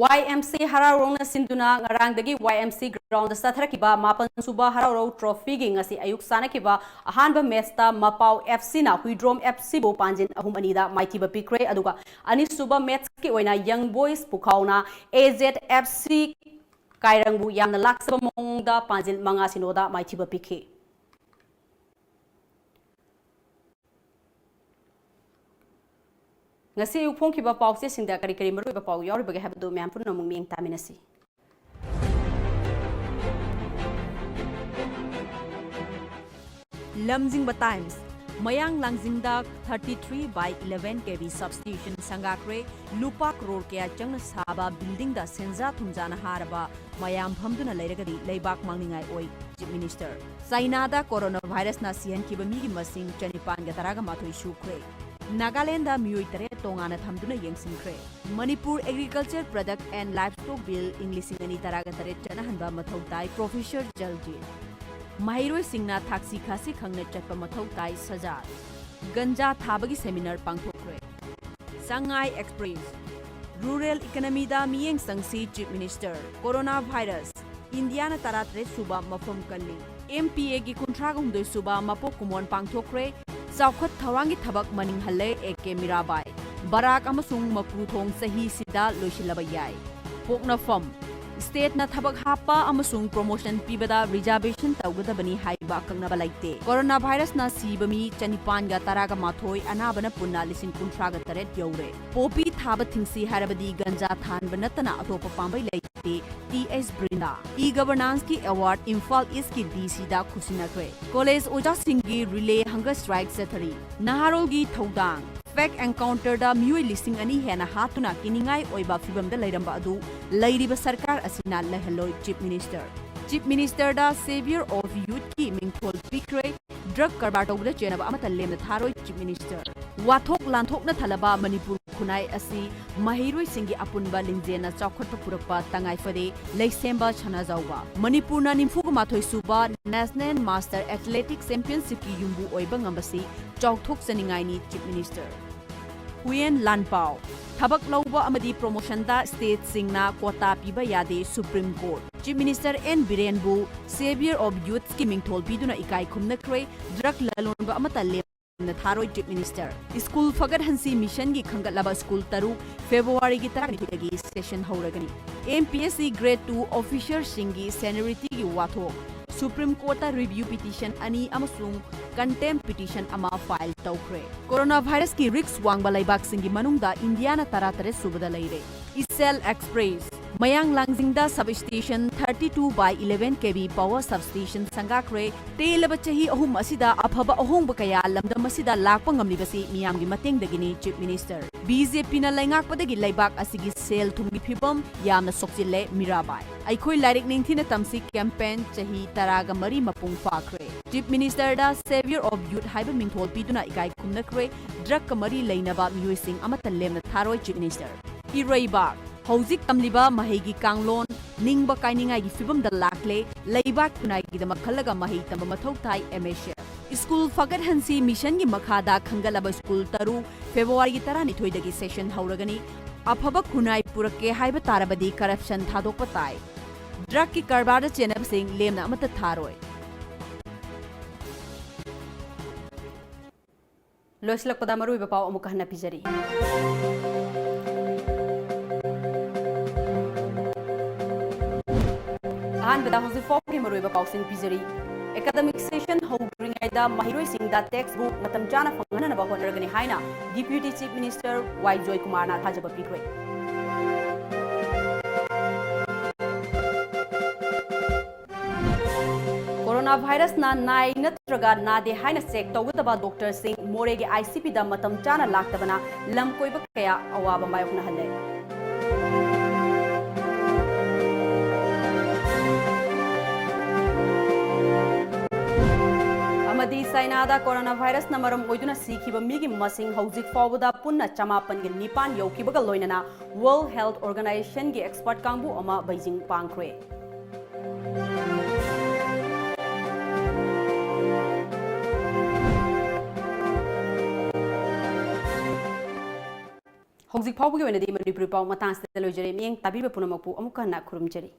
ꯋꯥꯏ ꯑꯦꯝ ꯁꯤ ꯍꯔꯥꯎ ꯍꯔꯥꯎꯅ ꯁꯤꯟꯗꯨꯅ ꯉꯔꯥꯡꯗꯒꯤ ꯋꯥꯏ ꯑꯦꯝ ꯁꯤ ꯒ꯭ꯔꯥꯎꯟꯗ ꯆꯠꯊꯔꯛꯈꯤꯕ ꯃꯥꯄꯟ ꯁꯨꯕ ꯍꯔꯥꯎ ꯍꯔꯥꯎ ꯇ꯭ꯔꯣꯐꯤꯒꯤ ꯉꯁꯤ ꯑꯌꯨꯛ ꯁꯥꯟꯅꯈꯤꯕ ꯑꯍꯥꯟꯕ ꯃꯦꯠꯁꯇ ꯃꯄꯥꯎ ꯑꯦꯐ ꯁꯤꯅ ꯍꯨꯏꯗ꯭ꯔꯣꯝ ꯑꯦꯐ ꯁꯤꯕꯨ ꯄꯥꯟꯖꯤꯟ ꯑꯍꯨꯝ ꯑꯅꯤꯗ ꯃꯥꯏꯊꯤꯕ ꯄꯤꯈ꯭ꯔꯦ꯫ ꯑꯗꯨꯒ ꯑꯅꯤꯁꯨꯕ ꯃꯦꯠꯁꯀꯤ ꯑꯣꯏꯅ ꯌꯪ ꯕꯣꯏꯁ ꯄꯨꯈꯥꯎꯅ ꯑꯦ ꯖꯦꯠ ꯑꯦꯐ ꯁꯤ ꯀꯥꯏꯔꯪꯕꯨ ꯌꯥꯝꯅ ꯂꯥꯛꯆꯕ ꯃꯑꯣꯡꯗ ꯄꯥꯟꯖꯤꯜ ꯃꯉꯥ ꯁꯤꯅꯣꯗ ꯃꯥꯏꯊꯤꯕ ꯄꯤꯈꯤ꯫ ꯉꯁꯤ ꯑꯌꯨꯛ ꯐꯣꯡꯈꯤꯕ ꯄꯥꯎꯆꯦꯁꯤꯡꯗ ꯀꯔꯤ ꯀꯔꯤ ꯃꯔꯨꯑꯣꯏꯕ ꯄꯥꯎ ꯌꯥꯎꯔꯤꯕꯒꯦ ꯍꯥꯏꯕꯗꯨ ꯃꯌꯥꯝ ꯄꯨꯟꯅ ꯑꯃꯨꯛ ꯃꯤꯠꯌꯦꯡ ꯇꯥꯃꯤꯟꯅꯁꯤ꯫ ꯂꯝꯖꯤꯡꯕ ꯇꯥꯏꯝꯁ꯫ ꯃꯌꯥꯡ ꯂꯥꯡꯖꯤꯡꯗ thirty three by eleven K V substation ꯁꯪꯒꯥꯈ꯭ꯔꯦ꯫ ꯂꯨꯄꯥ ꯀ꯭ꯔꯣꯔ ꯀꯌꯥ ꯆꯪꯅ ꯁꯥꯕ buildingꯗ ꯁꯦꯟꯖꯥ ꯊꯨꯝꯖꯥꯅ ꯍꯥꯔꯕ ꯃꯌꯥꯝ ꯐꯝꯗꯨꯅ ꯂꯩꯔꯒꯗꯤ ꯂꯩꯕꯥꯛ ꯃꯥꯡꯅꯤꯡꯉꯥꯏ ꯑꯣꯏ, Chief Minister꯫ ꯆꯥꯏꯅꯥꯗ ꯀꯣꯔꯣꯅꯥ ꯚꯥꯏꯔꯁꯅ ꯁꯤꯍꯟꯈꯤꯕ ꯃꯤꯒꯤ ꯃꯁꯤꯡ ꯆꯅꯤꯄꯥꯟꯒ ꯇꯔꯥꯒ ꯃꯥꯊꯣꯏ ꯁꯨꯈ꯭ꯔꯦ꯫ ꯅꯥꯒꯥꯂꯦꯟꯗ ꯃꯤꯑꯣꯏ ꯇꯔꯦꯠ ꯇꯣꯉꯥꯟꯅ ꯊꯝꯗꯨꯅ ꯌꯦꯡꯁꯤꯟꯈ꯭ꯔꯦ꯫ Manipur Agriculture Product and Livestock Bill ꯏꯪ ꯂꯤꯁꯤꯡ ꯑꯅꯤ ꯇꯔꯥꯒ ꯇꯔꯦꯠ ꯆꯠꯅꯍꯟꯕ ꯃꯊꯧ ꯇꯥꯏ, Professor ꯖꯜꯖꯤꯠ꯫ ꯃꯍꯩꯔꯣꯏꯁꯤꯡꯅ ꯊꯥꯛꯁꯤ ꯈꯥꯁꯤ ꯈꯪꯅ ꯆꯠꯄ ꯃꯊꯧ ꯇꯥꯏ, ꯁꯖꯥꯗ꯫ ꯒꯟꯖꯥ ꯊꯥꯕꯒꯤ seminar ꯄꯥꯡꯊꯣꯛꯈ꯭ꯔꯦ꯫ ꯁꯉꯥꯏ ꯑꯦꯛꯁꯄ꯭ꯔꯦꯁ꯫ Rural economyꯗ ꯃꯤꯠꯌꯦꯡ ꯆꯪꯁꯤ, Chief Minister꯫ Corona virus. ꯏꯟꯗꯤꯌꯥꯅ ꯇꯔꯥꯇꯔꯦꯠ ꯁꯨꯕ ꯃꯐꯝ ꯀꯜꯂꯤ꯫ M P Aꯒꯤ ꯀꯨꯟꯊ꯭ꯔꯥꯒ ꯍꯨꯝꯗꯣꯏ ꯁꯨꯕ ꯃꯄꯣꯛ ꯀꯨꯝꯑꯣꯟ ꯄꯥꯡꯊꯣꯛꯈ꯭ꯔꯦ꯫ ꯆꯥꯎꯈꯠ ꯊꯧꯔꯥꯡꯒꯤ ꯊꯕꯛ ꯃꯅꯤꯡ ꯍꯜꯂꯦ, A K ꯃꯤꯔꯥꯕꯥꯏ꯫ ꯕꯔꯥꯛ ꯑꯃꯁꯨꯡ ꯃꯀꯨ ꯊꯣꯡ ꯆꯍꯤꯁꯤꯗ ꯂꯣꯏꯁꯤꯜꯂꯕ ꯌꯥꯏ꯫ ꯄꯣꯛꯅꯐꯝ꯫ Stateꯅ ꯊꯕꯛ ꯍꯥꯞꯄ ꯑꯃꯁꯨꯡ promotion ꯄꯤꯕꯗ reservation ꯇꯧꯒꯗꯕꯅꯤ ꯍꯥꯏꯕ ꯑꯀꯛꯅꯕ ꯂꯩꯇꯦ꯫ ꯀꯣꯔꯣꯅꯥ ꯚꯥꯏꯔꯁꯅ ꯁꯤꯕ ꯃꯤ ꯆꯅꯤꯄꯥꯟꯒ ꯇꯔꯥꯒ ꯃꯥꯊꯣꯏ, ꯑꯅꯥꯕꯅ ꯄꯨꯟꯅ ꯂꯤꯁꯤꯡ ꯀꯨꯟꯊ꯭ꯔꯥꯒ ꯇꯔꯦꯠ ꯌꯧꯔꯦ꯫ ꯄꯣꯄꯤ ꯊꯥꯕ ꯊꯤꯡꯁꯤ ꯍꯥꯏꯔꯕꯗꯤ ꯒꯟꯖꯥ ꯊꯥꯍꯟꯕ ꯅꯠꯇꯅ ꯑꯇꯣꯞꯄ ꯄꯥꯝꯕꯩ ꯂꯩꯇꯦ, T S ꯕ꯭ꯔꯤꯟꯗꯥ꯫ E-Governanceꯀꯤ award ꯏꯝꯐꯥꯜ ꯏꯁꯀꯤ D Cꯗ ꯈꯨꯠꯁꯤꯟꯅꯈ꯭ꯔꯦ꯫ ꯀꯣꯂꯦꯖ ꯑꯣꯖꯥꯁꯤꯡꯒꯤ relay hunger strike ꯆꯠꯊꯔꯤ꯫ ꯅꯍꯥꯔꯣꯜꯒꯤ ꯊꯧꯗꯥꯡ꯫ Fake encounterꯗ ꯃꯤꯑꯣꯏ ꯂꯤꯁꯤꯡ ꯑꯅꯤ ꯍꯦꯟꯅ ꯍꯥꯠꯇꯨꯅ ꯀꯤꯅꯤꯡꯉꯥꯏ ꯑꯣꯏꯕ ꯐꯤꯚꯝꯗ ꯂꯩꯔꯝꯕ ꯑꯗꯨ ꯂꯩꯔꯤꯕ ꯁꯔꯀꯥꯔ ꯑꯁꯤꯅ ꯂꯩꯍꯜꯂꯣꯏ, Chief Minister꯫ Chief Ministerꯗ Saviour of Youthꯀꯤ ꯃꯤꯡꯊꯣꯜ ꯄꯤꯈ꯭ꯔꯦ꯫ Drug ꯀꯔꯕꯥꯔ ꯇꯧꯕꯗ ꯆꯦꯟꯅꯕ ꯑꯃꯠꯇ ꯂꯦꯝꯅ ꯊꯥꯔꯣꯏ, Chief Minister꯫ ꯋꯥꯊꯣꯛ ꯂꯥꯟꯊꯣꯛꯅ ꯊꯜꯂꯕ ꯃꯅꯤꯄꯨꯔ ꯈꯨꯟꯅꯥꯏ ꯑꯁꯤ ꯃꯍꯩꯔꯣꯏꯁꯤꯡꯒꯤ ꯑꯄꯨꯟꯕ ꯂꯤꯡꯖꯦꯜꯅ ꯆꯥꯎꯈꯠꯄ ꯄꯨꯔꯛꯄ ꯇꯉꯥꯏ ꯐꯗꯦ, ꯂꯩꯁꯦꯝꯕ ꯁꯅꯥꯖꯥꯎꯕ꯫ ꯃꯅꯤꯄꯨꯔꯅ ꯅꯤꯐꯨꯒ ꯃꯥꯊꯣꯏ ꯁꯨꯕ National Master Athletic Championshipꯀꯤ ꯌꯨꯝꯕꯨ ꯑꯣꯏꯕ ꯉꯝꯕꯁꯤ ꯆꯥꯎꯊꯣꯛꯆꯅꯤꯡꯉꯥꯏꯅꯤ, Chief Minister꯫ ꯍꯨꯌꯦꯟ ꯂꯥꯟꯄꯥꯎ꯫ ꯊꯕꯛ ꯂꯧꯕ ꯑꯃꯗꯤ promotionꯗ stateꯁꯤꯡꯅ quota ꯄꯤꯕ ꯌꯥꯗꯦ, Supreme Court꯫ Chief Minister N ꯕꯤꯔꯦꯟꯕꯨ Saviour of Youthꯀꯤ ꯃꯤꯡꯊꯣꯜ ꯄꯤꯗꯨꯅ ꯏꯀꯥꯏ ꯈꯨꯝꯅꯈ꯭ꯔꯦ꯫ Drug ꯂꯂꯣꯟꯕ ꯑꯃꯠꯇ ꯂꯦꯝꯅ ꯊꯥꯔꯣꯏ, Chief Minister꯫ ꯁ꯭ꯀꯨꯜ ꯐꯒꯠꯍꯟꯁꯤ ꯃꯤꯁꯟꯒꯤ ꯈꯟꯒꯠꯂꯕ ꯁ꯭ꯀꯨꯜ ꯇꯔꯨꯛ Februaryꯒꯤ ꯇꯔꯥꯅꯤꯊꯣꯏꯗꯒꯤ session ꯍꯧꯔꯒꯅꯤ꯫ M P S C Grade two officerꯁꯤꯡꯒꯤ seniorityꯒꯤ ꯋꯥꯊꯣꯛ꯫ Supreme Courtꯇ review petition ꯑꯅꯤ ꯑꯃꯁꯨꯡ contempt petition ꯑꯃ file ꯇꯧꯈ꯭ꯔꯦ꯫ Corona virusꯀꯤ risk ꯋꯥꯡꯕ ꯂꯩꯕꯥꯛꯁꯤꯡꯒꯤ ꯃꯅꯨꯡꯗ ꯏꯟꯗꯤꯌꯥꯅ ꯇꯔꯥꯇꯔꯦꯠ ꯁꯨꯕꯗ ꯂꯩꯔꯦ꯫ ꯏꯆꯦꯜ Express꯫ ꯃꯌꯥꯡ ꯂꯥꯡꯖꯤꯡꯗ substation thirty two by eleven KV power substation ꯁꯪꯒꯥꯈ꯭ꯔꯦ꯫ ꯇꯦꯜꯂꯕ ꯆꯍꯤ ꯑꯍꯨꯝ ꯑꯁꯤꯗ ꯑꯐꯕ ꯑꯍꯣꯡꯕ ꯀꯌꯥ ꯂꯝꯗꯝ ꯑꯁꯤꯗ ꯂꯥꯛꯄ ꯉꯝꯂꯤꯕꯁꯤ ꯃꯤꯌꯥꯝꯒꯤ ꯃꯇꯦꯡꯗꯒꯤꯅꯤ, Chief Minister꯫ BJPꯅ ꯂꯩꯉꯥꯛꯄꯗꯒꯤ ꯂꯩꯕꯥꯛ ꯑꯁꯤꯒꯤ ꯁꯦꯜ ꯊꯨꯝꯒꯤ ꯐꯤꯕꯝ ꯌꯥꯝꯅ ꯁꯣꯛꯆꯤꯜꯂꯦ, ꯃꯤꯔꯥꯕꯥꯏ꯫ ꯑꯩꯈꯣꯏ ꯂꯥꯏꯔꯤꯛ ꯅꯤꯡꯊꯤꯅ ꯇꯝꯁꯤ campaign ꯆꯍꯤ ꯇꯔꯥꯒ ꯃꯔꯤ ꯃꯄꯨꯡ ꯐꯥꯈ꯭ꯔꯦ꯫ Chief Ministerꯗ Saviour of Youth ꯍꯥꯏꯕ ꯃꯤꯡꯊꯣꯜ ꯄꯤꯗꯨꯅ ꯏꯀꯥꯏ ꯈꯨꯝꯅꯈ꯭ꯔꯦ꯫ Drugꯀ ꯃꯔꯤ ꯂꯩꯅꯕ ꯃꯤꯑꯣꯏꯁꯤꯡ ꯑꯃꯠꯇ ꯂꯦꯝꯅ ꯊꯥꯔꯣꯏ, Chief Minister꯫ ꯏꯔꯩꯕꯥꯛ꯫ ꯍꯧꯖꯤꯛ ꯇꯝꯂꯤꯕ ꯃꯍꯩꯒꯤ ꯀꯥꯡꯂꯣꯟ ꯅꯤꯡꯕ ꯀꯥꯏꯅꯤꯡꯉꯥꯏꯒꯤ ꯐꯤꯕꯝꯗ ꯂꯥꯛꯂꯦ꯫ ꯂꯩꯕꯥꯛ ꯈꯨꯟꯅꯥꯏꯒꯤꯗꯃꯛ ꯈꯜꯂꯒ ꯃꯍꯩ ꯇꯝꯕ ꯃꯊꯧ ꯇꯥꯏ, MSF꯫ School ꯐꯒꯠꯍꯟꯁꯤ missionꯒꯤ ꯃꯈꯥꯗ ꯈꯟꯒꯠꯂꯕ school ꯇꯔꯨꯛ Februaryꯒꯤ ꯇꯔꯥꯅꯤꯊꯣꯏꯗꯒꯤ session ꯍꯧꯔꯒꯅꯤ꯫ ꯑꯐꯕ ꯈꯨꯟꯅꯥꯏ ꯄꯨꯔꯛꯀꯦ ꯍꯥꯏꯕ ꯇꯥꯔꯕꯗꯤ corruption ꯊꯥꯗꯣꯛꯄ ꯇꯥꯏ꯫ Drugꯀꯤ ꯀꯔꯕꯥꯔꯗ ꯆꯦꯟꯅꯕꯁꯤꯡ ꯂꯦꯝꯅ ꯑꯃꯠꯇ ꯊꯥꯔꯣꯏ꯫ ꯂꯣꯏꯁꯤꯜꯂꯛꯄꯗ ꯃꯔꯨꯑꯣꯏꯕ ꯄꯥꯎ ꯑꯃꯨꯛ ꯍꯟꯅ ꯄꯤꯖꯔꯤ꯫ ꯑꯍꯥꯟꯕꯗ ꯍꯧꯖꯤꯛ ꯐꯥꯎꯒꯤ ꯃꯔꯨꯑꯣꯏꯕ ꯄꯥꯎꯁꯤꯡ ꯄꯤꯖꯔꯤ꯫ Academic session ꯍꯧꯗ꯭ꯔꯤꯉꯩꯗ ꯃꯍꯩꯔꯣꯏꯁꯤꯡꯗ textbook ꯃꯇꯝ ꯆꯥꯅ ꯐꯪꯍꯟꯅꯕ ꯍꯣꯠꯅꯔꯒꯅꯤ ꯍꯥꯏꯅ Deputy Chief Minister ꯋꯥꯏ ꯖꯣꯏꯀꯨꯃꯥꯔꯅ ꯊꯥꯖꯕ ꯄꯤꯈ꯭ꯔꯦ꯫ Corona virusꯅ ꯅꯥꯏ ꯅꯠꯇ꯭ꯔꯒ ꯅꯥꯗꯦ ꯍꯥꯏꯅ check ꯇꯧꯒꯗꯕ doctorꯁꯤꯡ ꯃꯣꯔꯦꯒꯤ ICPꯗ ꯃꯇꯝ ꯆꯥꯅ ꯂꯥꯛꯇꯕꯅ ꯂꯝ ꯀꯣꯏꯕ ꯀꯌꯥ ꯑꯋꯥꯕ ꯃꯥꯌꯣꯛꯅꯍꯜꯂꯦ꯫ ꯑꯃꯗꯤ ꯆꯥꯏꯅꯥꯗ corona virusꯅ ꯃꯔꯝ ꯑꯣꯏꯗꯨꯅ ꯁꯤꯈꯤꯕ ꯃꯤꯒꯤ ꯃꯁꯤꯡ ꯍꯧꯖꯤꯛ ꯐꯥꯎꯕꯗ ꯄꯨꯟꯅ ꯆꯃꯥꯄꯟꯒ ꯅꯤꯄꯥꯟ ꯌꯧꯈꯤꯕꯒ ꯂꯣꯏꯅꯅ World Health Organizationꯒꯤ expert ꯀꯥꯡꯕꯨ ꯑꯃ ꯕꯩꯖꯤꯡ ꯄꯥꯡꯈ꯭ꯔꯦ꯫ ꯍꯧꯖꯤꯛ ꯐꯥꯎꯕꯒꯤ ꯑꯣꯏꯅꯗꯤ ꯃꯅꯤꯄꯨꯔꯤ ꯄꯥꯎ ꯃꯇꯥꯡ ꯑꯁꯤꯗ ꯂꯣꯏꯖꯔꯦ꯫ ꯃꯤꯠꯌꯦꯡ ꯇꯥꯕꯤꯕ ꯄꯨꯝꯅꯃꯛꯄꯨ ꯑꯃꯨꯛꯀ ꯍꯟꯅ ꯈꯨꯔꯨꯝꯖꯔꯤ꯫